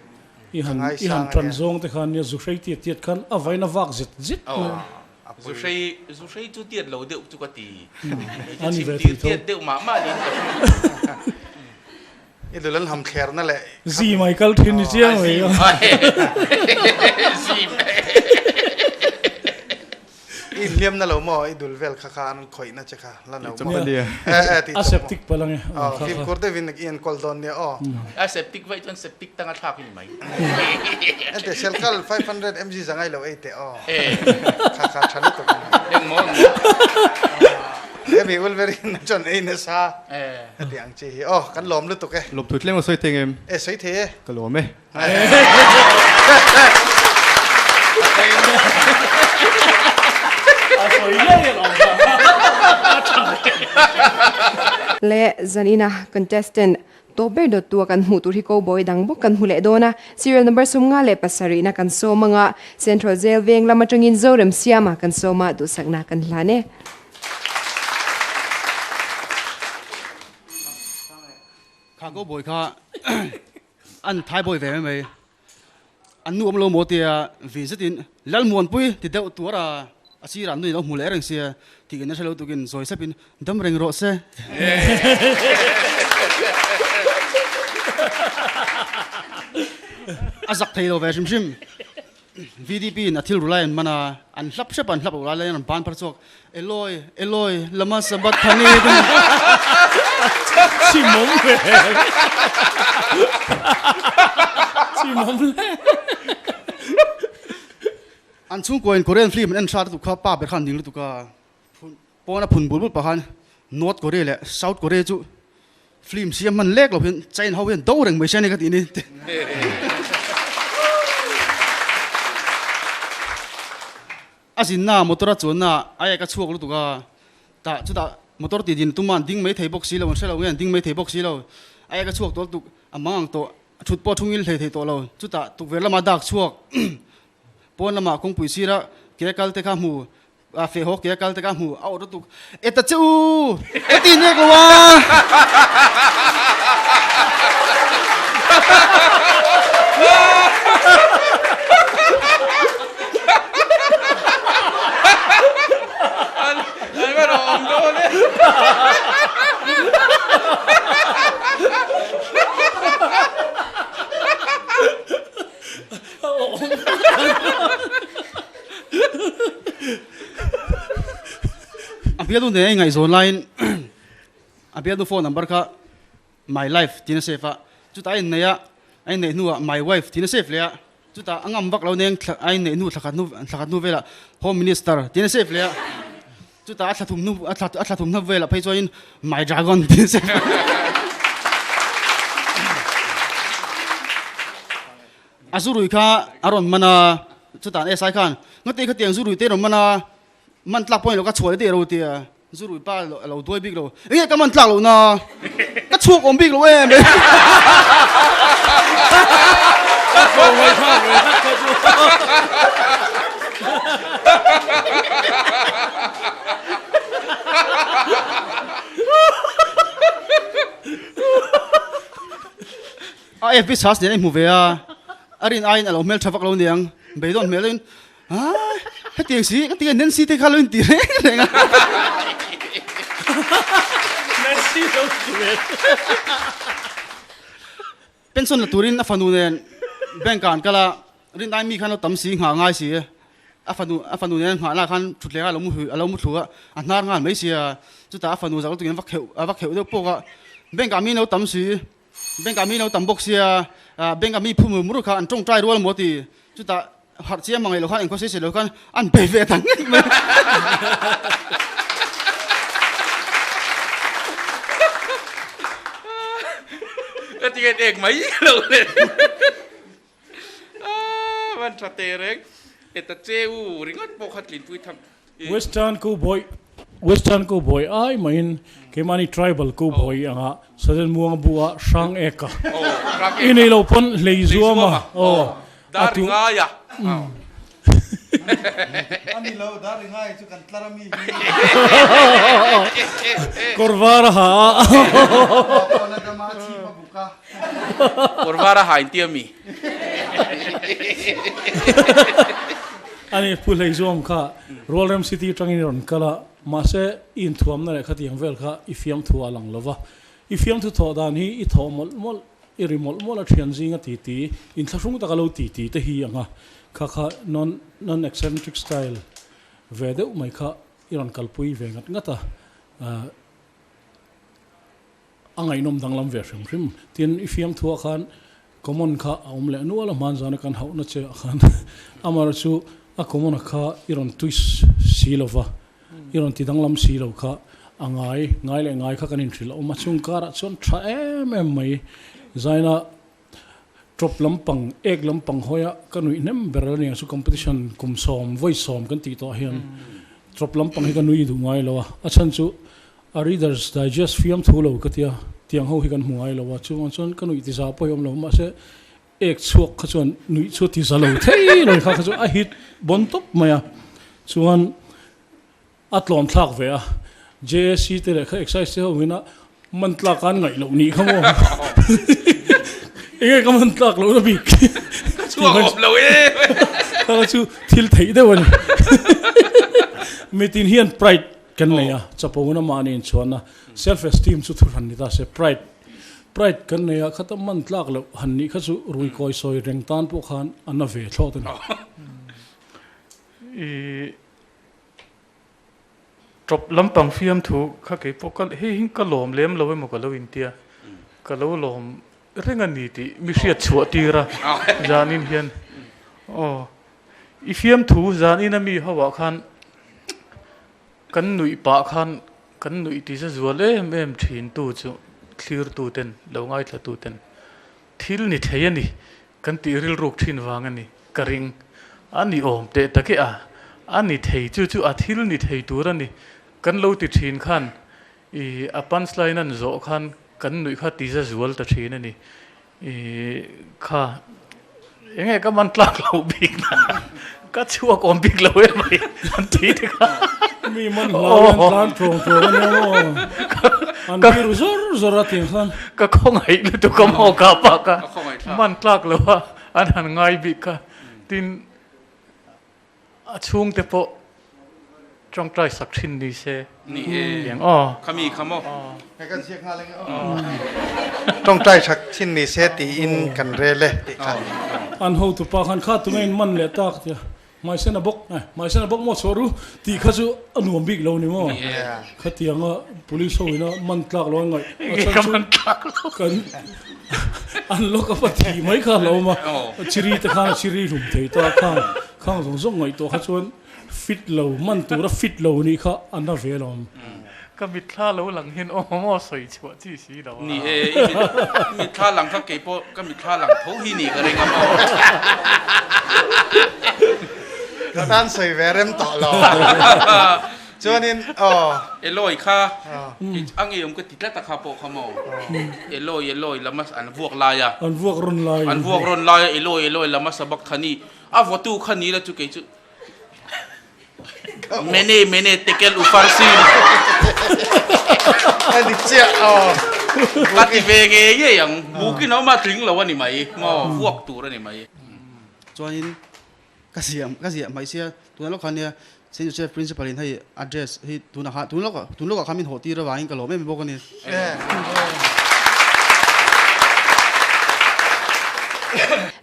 I han i han tan zawng te khan nia zu hrei tiat tiat khan a vain a vak zet zet mai. Zuhrei zuhrei chu tiat lo deuh chu ka ti. Hei chu chhim tir tiat deuh mah mah niin ka hria. I dul an ham thlerna leh. Zi mai kal thin ni chiang mai ka. Zi mai. I inhliam na lo maw? I dul vel kha kha an khawih na che kha la no maw? Eh eh tih A septic palh ange. Aw fimkhur deuhin i enkawl dawn nia aw. A septic vaih chuan septic tanga thlak i ni mai. Ente Selkal 500 mg zangai lo ei teh aw. Kha kha tha lutuk a ni. Eng maw eng maw. Hemi Wolverine chuan ei nasa heti ang chi hi aw kan lawm lutuk e. Lawmthu tlem a sawi thei ngem? E sawi thei e. Ka lawm e. Le zanina contestant tawp ber dawttu a kan hmuh tur hi cowboy dang bawk kan hmu leh dawn a, serial number 57 na kan sawm anga Central Jail veng lam atangin Zorem Siama kan sawm a duhsakna kan hlan e. Kha cowboy kha An thai bawi ve mai mai. An nu awm lo maw tia vin zetin Lalmuanpui ti deuh tuar a, a sirah an nu in a lo hmu leh reng sia tih in a hre lo tukin zawi sepin dam reng rawh se. A zak thei lo ve hrim hrim. VDP in a thil ru lai an man a, an hlap hrep a, an hlap loh lai laiin an ban phar chhuak, Eloi, Eloi, lama sabachthani Chimawm hle. Chimawm hle. An chhungkua in Korean film an en hrat lutuk kha pa ber khan an ding lutuk a, pawn a phun bul bul pah khan North Korea leh South Korea chu Film siam hman lek lo hian China ho hian do reng mai se a ni ka tih ni. A zinna motor a chuanna ai ka chhuak lutuk a, tah chutah motor tih din tum a an ding mai thei bawk si lo, an hre lo nge an ding mai thei bawk si lo, ai ka chhuak tawh lutuk a mang ang tawh, thut pawh thungil hlei thei tawh lo, chutah tukverh lama dak chhuak pawn lamah kawngpui sira ke kal te kha hmu A feh haw ke a kal te ka hmu a awt lutuk e ta che u ka ti nek lo a. A bialnu nen a ingaihzawn laiin a bialnu phone number kha my life tiin a save a, chutah a inneih a, a inneih hnuah my wife tiin a save leh a, chutah a ngam vak lo nen a inneih hnu thlakhat hnu thlakhat hnu velah home minister tiin a save leh a, chutah a thlathum hnu a thla a thlathum hnu velah phei chuanin my dragon tiin a save A zurui kha a rawn man a, chutah SI khan, Ngati khatiang zurui te rawn man a, man tlak pawh ni lo ka chhuah leh daih ro tia, zurui pa a lo duai bik lo, enge ka man tlak loh na, ka chhuak awm bik lo em. A FB chhas nen a inhmu ve a, a rin aiin a lo hmel tha vak lo niang, beidawn hmel in Aai, hetiang si, ka ti a Nancy te kha lo inti reng reng a. Nancy lo ti ve. Pension la turin a fanu nen bank ah an kal a, rin ai mi khan lo tam si, nghah ngai si, a fanu a fanu nen nghah lah khan thutthleng ah a lo mu a lo mu thlu a, a hnar nghal mai sia, chutah a fanu zak lutuk in a va kheuh a va kheuh deuh pawk a, bank ah mi an lo tam si. Bank ah mi lo tam bawk sia, bank ah mi phu mur mur kha an tawngtai rual maw ti, chutah harh chiang mangaih lo khan engkhaw sei sei lo khan an bei ve ta ngei mai. Ka ti nge ek mai lo le. Van tha te reng. E ta che u ringawt pawh kha tlinpui tham. Western Cowboy Western Cowboy ai mahin keimahni Tribal Cowboy anga Sudden Muang bu a hrang ek a i nei lo pawn hlei zuam a aw a tu Ani lo dar ringai chu kan tlar ami hi. Kawr var a ha a. Kawr var a ha in tia mi. Ani Pu Hleizuam kha Rualrem City atangin i rawn kal a, mahse i inthuamna leh khatiang vel kha i fiamthu a lang lova. I fiamthu thawh dan hi i thawh mawlh mawlh, i ri mawlh mawlh a thian zinga titi, inthlahrung taka lo titi te hi ang a, kha kha non non eccentric style. ve deuh mai kha i rawn kalpui ve ngat ngat a. A ngaihnawm danglam ve hrim hrim. Tin, i fiamthuah khan common kha a awm leh nual a, hman zana kan hauhna che ah khan amaherawh chu a common a kha i rawn twist si lo va, i rawn ti danglam si lo kha a ngai, ngai leh ngai kha kan inhrilh a awm a, chung karah chuan tha em em mai. Zaina tawp lampang, ek lampang hawia ka nuih hnem ber a ni ang chu competition kum sawm, vawi sawm kan tih tawh hian tawp lampang hi ka nui duh ngai lo a, a chhan chu A Reader's Digest fiamthu lo ka tia, tiang ho hi kan hmu ngai lo a, chuvang chuan ka nuih ti za pawh hi awm lo, mahse ek chhuak kha chuan nuih chu a ti za lo thei lo kha kha chu a hit bawn tawp mai a, chuan a tlawm thlak ve a, JAC te leh kha excise te ho in a man tlak an ngaih loh nih kha maw, enge ka man tlak loh na bik Ka chhuak awm lo e. Kha kha chu thil theih deuh a ni, mitin hian pride Kan nei a, chapona mahni inchhuahna, self esteem chu thu hran ni ta se, pride, pride kan nei a, khata man tlak loh han nih kha chu rui kawi sawi reng tan pawh khan a na ve thlawt a ni. I tawp lampang fiamthu kha kei pawh ka hei hi ka lawm lem lo emaw ka lo intia, ka lo lawm reng a ni tih mi hriat chhuah tir a zanin hian aw i fiamthu zanin a mi ho ah khan Kan nuih pah khan kan nuih ti za zual em em thin tu chu thlir tu ten lo ngaithla tu ten thil ni thei a ni kan tih rilruk thin vang a ni ka ring a ni awm teh tak e a a ni thei chu chu a thil ni thei tur a ni kan lo ti thin khan i a punch line an zawh khan kan nuih kha ti za zual ta thin a ni I kha enge ka man tlak lo bik na ka chhuak awm bik lo em mai an ti te kha. Mi man hlau hian tlan tlawng tlawng a nia maw an biru zawr zawr a tiang khan. Ka khawngaih lutuk a maw ka pa ka man tlak lo a an han ngai bik kha tin A chhungte pawh tawngtai sak thin ni se. Ni e. Tiang aw. Khami kha maw. Hei kan ziak nghal eng aw. Tawngtai sak thin ni se tiin kan rel e tih kha. An hotu pa khan kha tunge in man leh tak tia hmaisen a bawk eh hmaisen a bawk maw chhuah ru tih kha chu a nuam bik lo ni maw. Khatianga police ho ina man tlak lo an ngaih a chhan chu kan an lawk a va thi mai kha a lo awm a chiri te khan a chiri hlum thei ta kha. Khang zawng zawng ngaihtuah kha chuan fit lo, man tura fit lo nih kha a na ve alawm. Ka mitthla lo lang hian aw maw sawi chhuah chi si lo a. Ni e, i mitthla lang kha kei pawh ka mitthla lang tho hi ni ka ring a maw. Ka tan sawi ve rem tawh lo. Chuanin aw. Eloi kha a ngeiawm ka ti tlat a kha pawh kha maw. Eloi Eloi lama an vuak lai a. An vuak rawn lai. An vuak rawn lai a Eloi Eloi lama sabakthani A votu kha ni la chu kei chu Mene mene tekel ufarsin. A dik chiah aw. Ka ti ve nge ngei ang. Bukin a awm a tling lo a ni mai. Maw vuak tur a ni mai. Chuanin ka ziah ka ziah mai sia tuna lawk khan nia Saint Joseph Principal in hei address hi tuna kha tun lawk tun lawkah khan min hawh tir avangin ka lawm em em bawk a ni.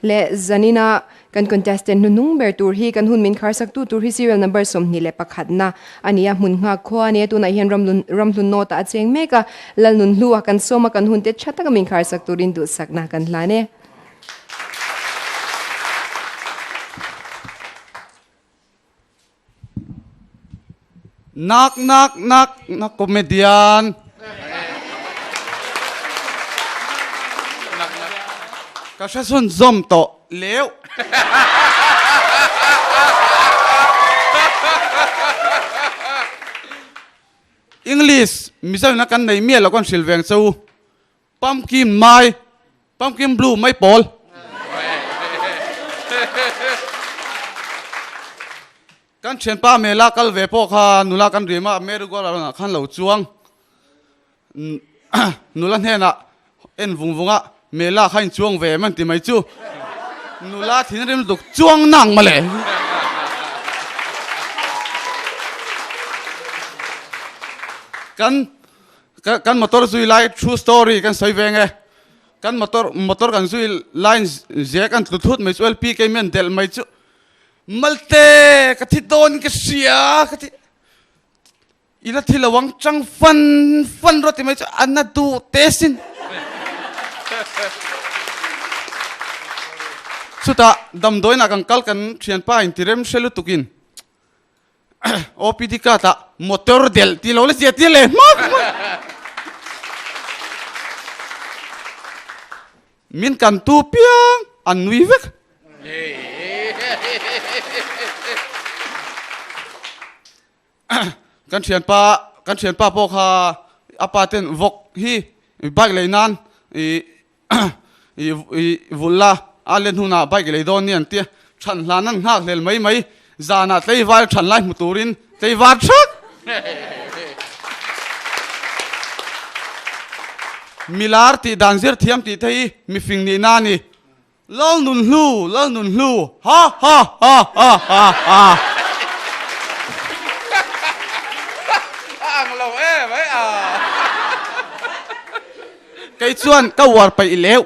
Leh zanina Kan contestant hnuhnung ber tur hi kan hun min kharsak tu tur hi serial number 21 na a ni a, hmun nghak khua a ni a, tunah hian Ramlun Ramhlun North ah a cheng mek a, Lalnun hlu a kan sawm a, kan hun te tha taka min kharsak turin duhsakna kan hlan e. Nak nak nak nak comedian. Ka hre chhun zawm tawh leu. English Mizo ina kan nei miah lo kan hrilh veng che u. Pumpkin mai, pumpkin blue mai pawl. Kan thianpa Mela kal ve pawh kha nula kan rim a, Mary Goal ah khan lo chuang. Nula hnenah en vung vung a, Mela kha in chuang ve em an ti mai chu. Nula thinrim lutuk chuang nang mawle. Kan kan motor zui lai true story kan sawi veng e. Kan motor motor kan zui lai zia kan tlu thut mai chu LPK mi an delh mai chu. Malte, ka thi dawn ka hria, ka thi I la thi lo ang chang fan fan rawh ti mai chu a na duh te sin. Chutah damdawiinah kan kal kan thianpa in ti rem hre lutukin OPD card ah motor delh tih lo la zia tir leh hmak hmak. Min kan tu piang an nui vek. Kan thianpa kan thianpa pawh kha a pa ten vawk hi bike lei nan i i vulh la a len hunah bike lei dawn ni an tia than hlan an nghak hlel mai mai zanah tleivar than lai hmu turin tleivar thak milar tih dan zir thiam tih te hi mifing nih na a ni. Lal nun hlu, lal nun hlu, ha ha ha ha ha ha. A ang lo em ai a. Kei chuan ka uar paih leuh.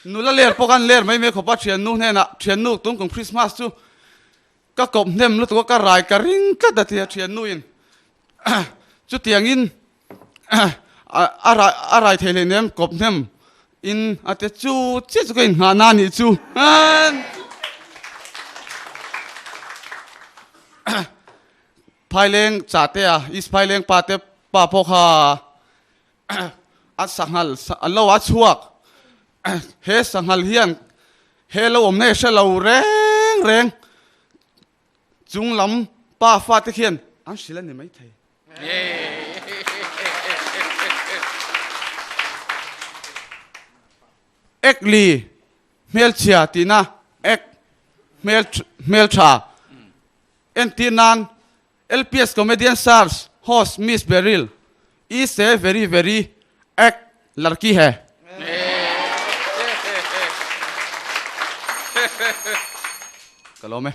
Nula ler pawh khan ler mai mai khawp a thiannu hnenah, thiannu tum kum Christmas chu ka kawp hnem lutuk a ka rai ka ring tlat a ti a thiannuin chutiangin a rai a rai thei hlei nem kawp hnem in a ti chu chiah chu ka inhnah na anih chu phaileng chah te a east phaileng pa te pa pawh kha a sanghal a lo a chhuak he sanghal hian he lo awm na hi hre lo reng reng chung lam pa fa te khian an hrilh a ni maithei. Ek li hmelchhia tihna ek hmel hmeltha entir nan LPS Comedian Search host Miss Beryl is a very very ek larki hai. Ka lawm e.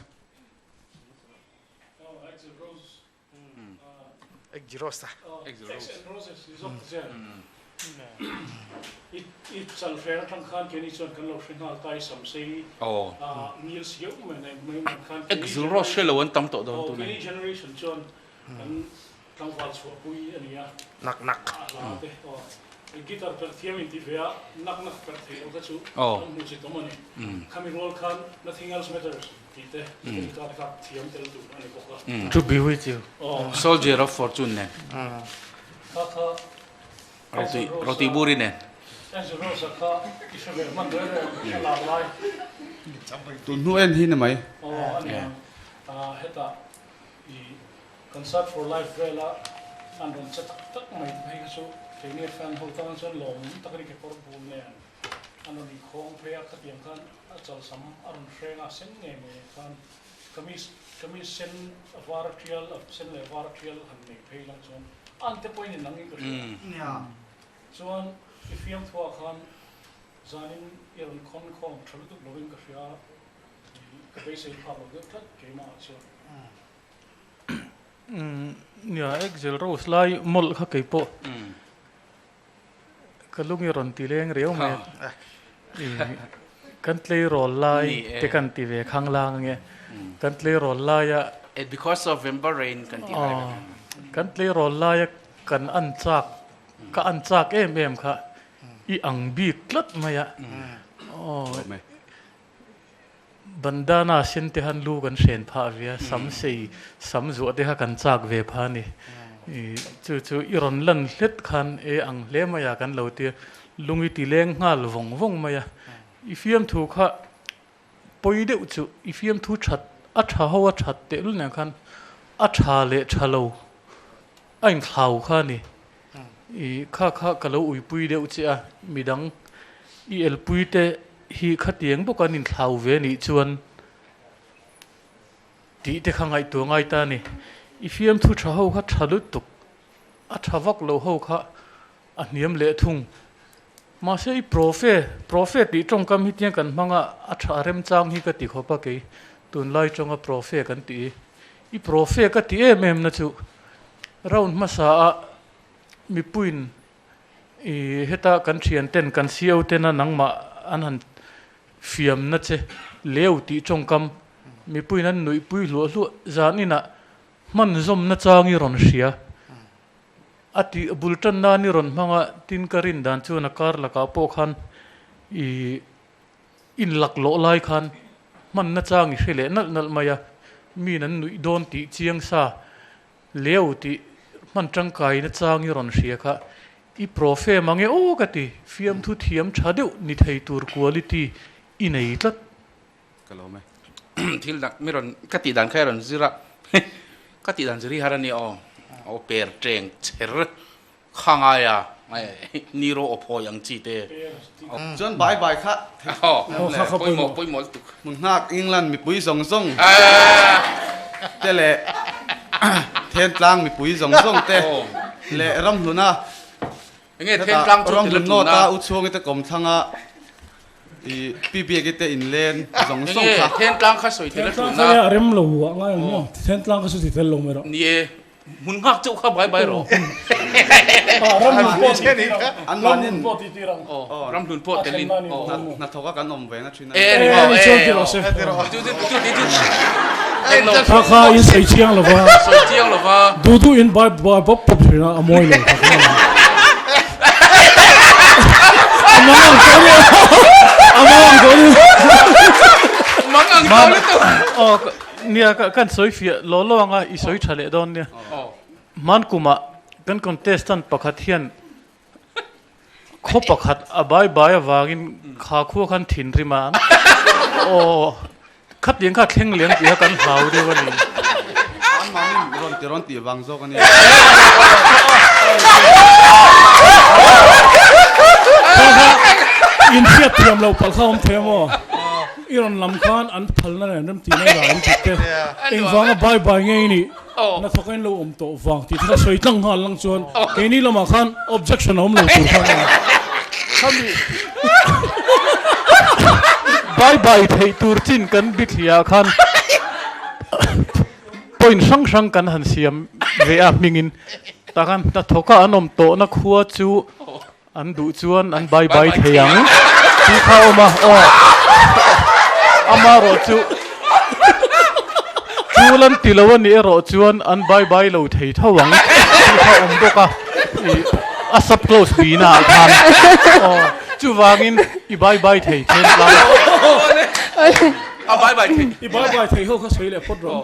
Axl Rose hre lo an tam tawh dawn tun a. Nak nak. To be with you. Soldier of Fortune nen. Roti roti buri nen. Tun hnu en hi ni mai. Concert for life vela an rawn che tak tak mai te phei kha chu keini fan ho tan chuan lawmawm tak a ni kekawr bul nen. An rawn inkhawng phei a, khatiang khan a chalsam a rawn hreng a, sen ngei mai ang khan kamis kamis sen a var a tial a sen leh var a tial han nei phei lang chuan an te pawhin in angin ka hria a. Chuan i fiamthuah khan zanin i rawn khawn khawm tha lutuk lovin ka hria a, ka beisei phak lo deuh tlat keimah ah chuan. Nia, Axel Rose lai mawlh kha keipawh. Ka lungi rawn ti leng riau mai a, kan tleirawl lai te kan ti ve khang lang ange, kan tleirawl laia Because of Vember rain kan ti lai vek. Kan tleirawl laia kan an chak, ka an chak em em kha i ang bik tlat mai a, bandana sen te khan lu kan hren phah ve a, sam sei sam zuah te kha kan chak ve phah a ni. Chu chu i rawn lan hlet khan e ang hle mai a kan lo tia, lung i ti leng nghal vawng vawng mai a. I fiamthu kha pawi deuh chu i fiamthu that a tha ho a that tehlul nen khan a tha leh tha lo a inthlau kha a ni. I kha kha ka lo uipui deuh che a, midang i elpui te hi khatiang bawk an inthlau ve nih chuan tih te kha ngaihtuah ngai ta a ni. I fiamthu tha ho kha tha lutuk, a tha vak lo ho kha a hniam leh thung. Mahse i profe, profe tih tawngkam hi tiang kan hmang a, a tha remchang hi ka ti khawp a kei tunlai tawnga profe kan tih hi. I profe ka ti em em na chu round hmasa a mipuiin i heta kan thian ten kan CO tena nangmah. an han fiamna che leu tih tawngkam mipuiin an nuihpui hluah hluah zan inah hman zawmna chang i rawn hria. A tih bul tan nan i rawn hmang a, tin ka rin dan chuan a kar lakah pawh khan i inlak lawh lai khan hmanna chang i hre leh nalh nalh mai a, miin an nuih dawn tih chiang sa leu tih hman tangkaina chang i rawn hria kha i profe mang e aw ka ti, fiamthu thiam tha deuh ni thei tur quality i nei tlat. Ka lawm e. Thil dak mi rawn ka tih dan kha i rawn zir a, ka tih dan zir hi har a nia aw. Aw per teng cher kha ngai a, ni ro aw phawi ang chi te. Chuan bai bai kha pawimawh pawimawh lutuk. Hmun nghak England mipui zawng zawng te leh Thentlang mipui zawng zawng te leh Ramhluna Enge Thentlang chu ti la tun a. U chhungi te kawmthlang a i Pi Biaki te in len zawng zawng kha. Enge Thentlang kha sawi ti la tun a. Thentlang kha rem lo a ngai ang maw? Thentlang kha chu ti tel lo mai rawh. Ni e, hmun nghak chauh kha bai bai rawh. Ramhlun pawh ti tir ang. Ramhlun pawh telin. Hnathawk a kan awm ve na thin a. E ni maw e. Kha kha in sawi chiang lo va. Sawi chiang lo va. Duh duh in bai bai bawp bawp thin a, a mawi lo kha kha. A mang ang tawh ni. A mang ang tawh ni. Mang ang tawh lutuk. Aw nia kan sawi fiah law law anga i sawi tha leh dawn nia. Hman kumah kan contestant pakhat hian Khaw pakhat a bai bai avangin kha khua khan thinrim a, aw khatiang kha thleng lem tih kha kan hlau deuh a ni. An mahni rawn ti rawn tih vang zawk a ni. Kha kha in hriat thiam loh palh kha awm thei a maw? I rawn lam khan an phalna nen rem tih mai lah an ti te. Engvanga bai bai nge i nih? Na thawk a in lo awm tawh vang tih kha sawi tlang nghal lang chuan keini lamah khan objection a awm lo tur khan a ni. Khami bai bai theih tur chin kan bithliah khan point hrang hrang kan han siam ve a hmingin tah khan hnathawka an awm tawhna khua chu An duh chuan an bai bai thei ang tih kha a awm a, aw amarawh chu chul an ti lo a nih erawh chuan an bai bai lo thei tho ang tih kha a awm bawk a, ih a sub clause bina ah khan aw chuvangin i bai bai thei then tlai. A bai bai thei. I bai bai thei ho kha sawi leh phawt rawh.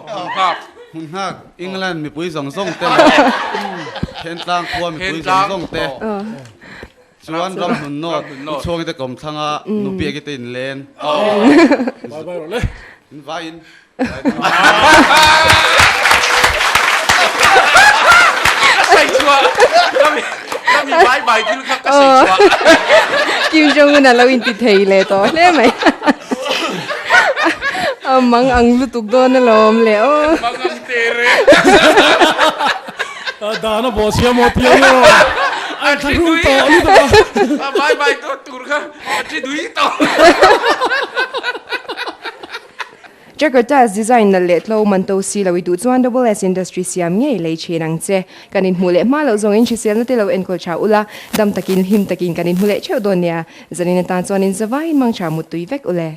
Hmun nghak. England mipui zawng zawng te leh Thentlang khua mipui zawng zawng te chuan Ramhlun North u chhuangi te kawmthlang a Nubiaki te in len in vai in Ka sawi chhuah ka mi bai bai thil kha ka sawi chhuah. Kim Jong Un a lo inti thei leh tawh hle mai. A mang ang lutuk dawn alawm le aw. Mang ang te re. Dan a bawh siam aw piang aw. A thi dui tawh lutuk a. A bai bai tawh tur kha a thi dui tawh. Jakarta's design nalh leh tlo man to si lo i duh chuan Double S Industry siam ngei lei thin ang che. Kan inhmuh leh hma loh zawngin hriselna te lo enkawl tha ula, dam takin hlim takin kan inhmu leh theuh dawn nia. Zanin atan chuan in zavaiin mangtha muttui vek ule.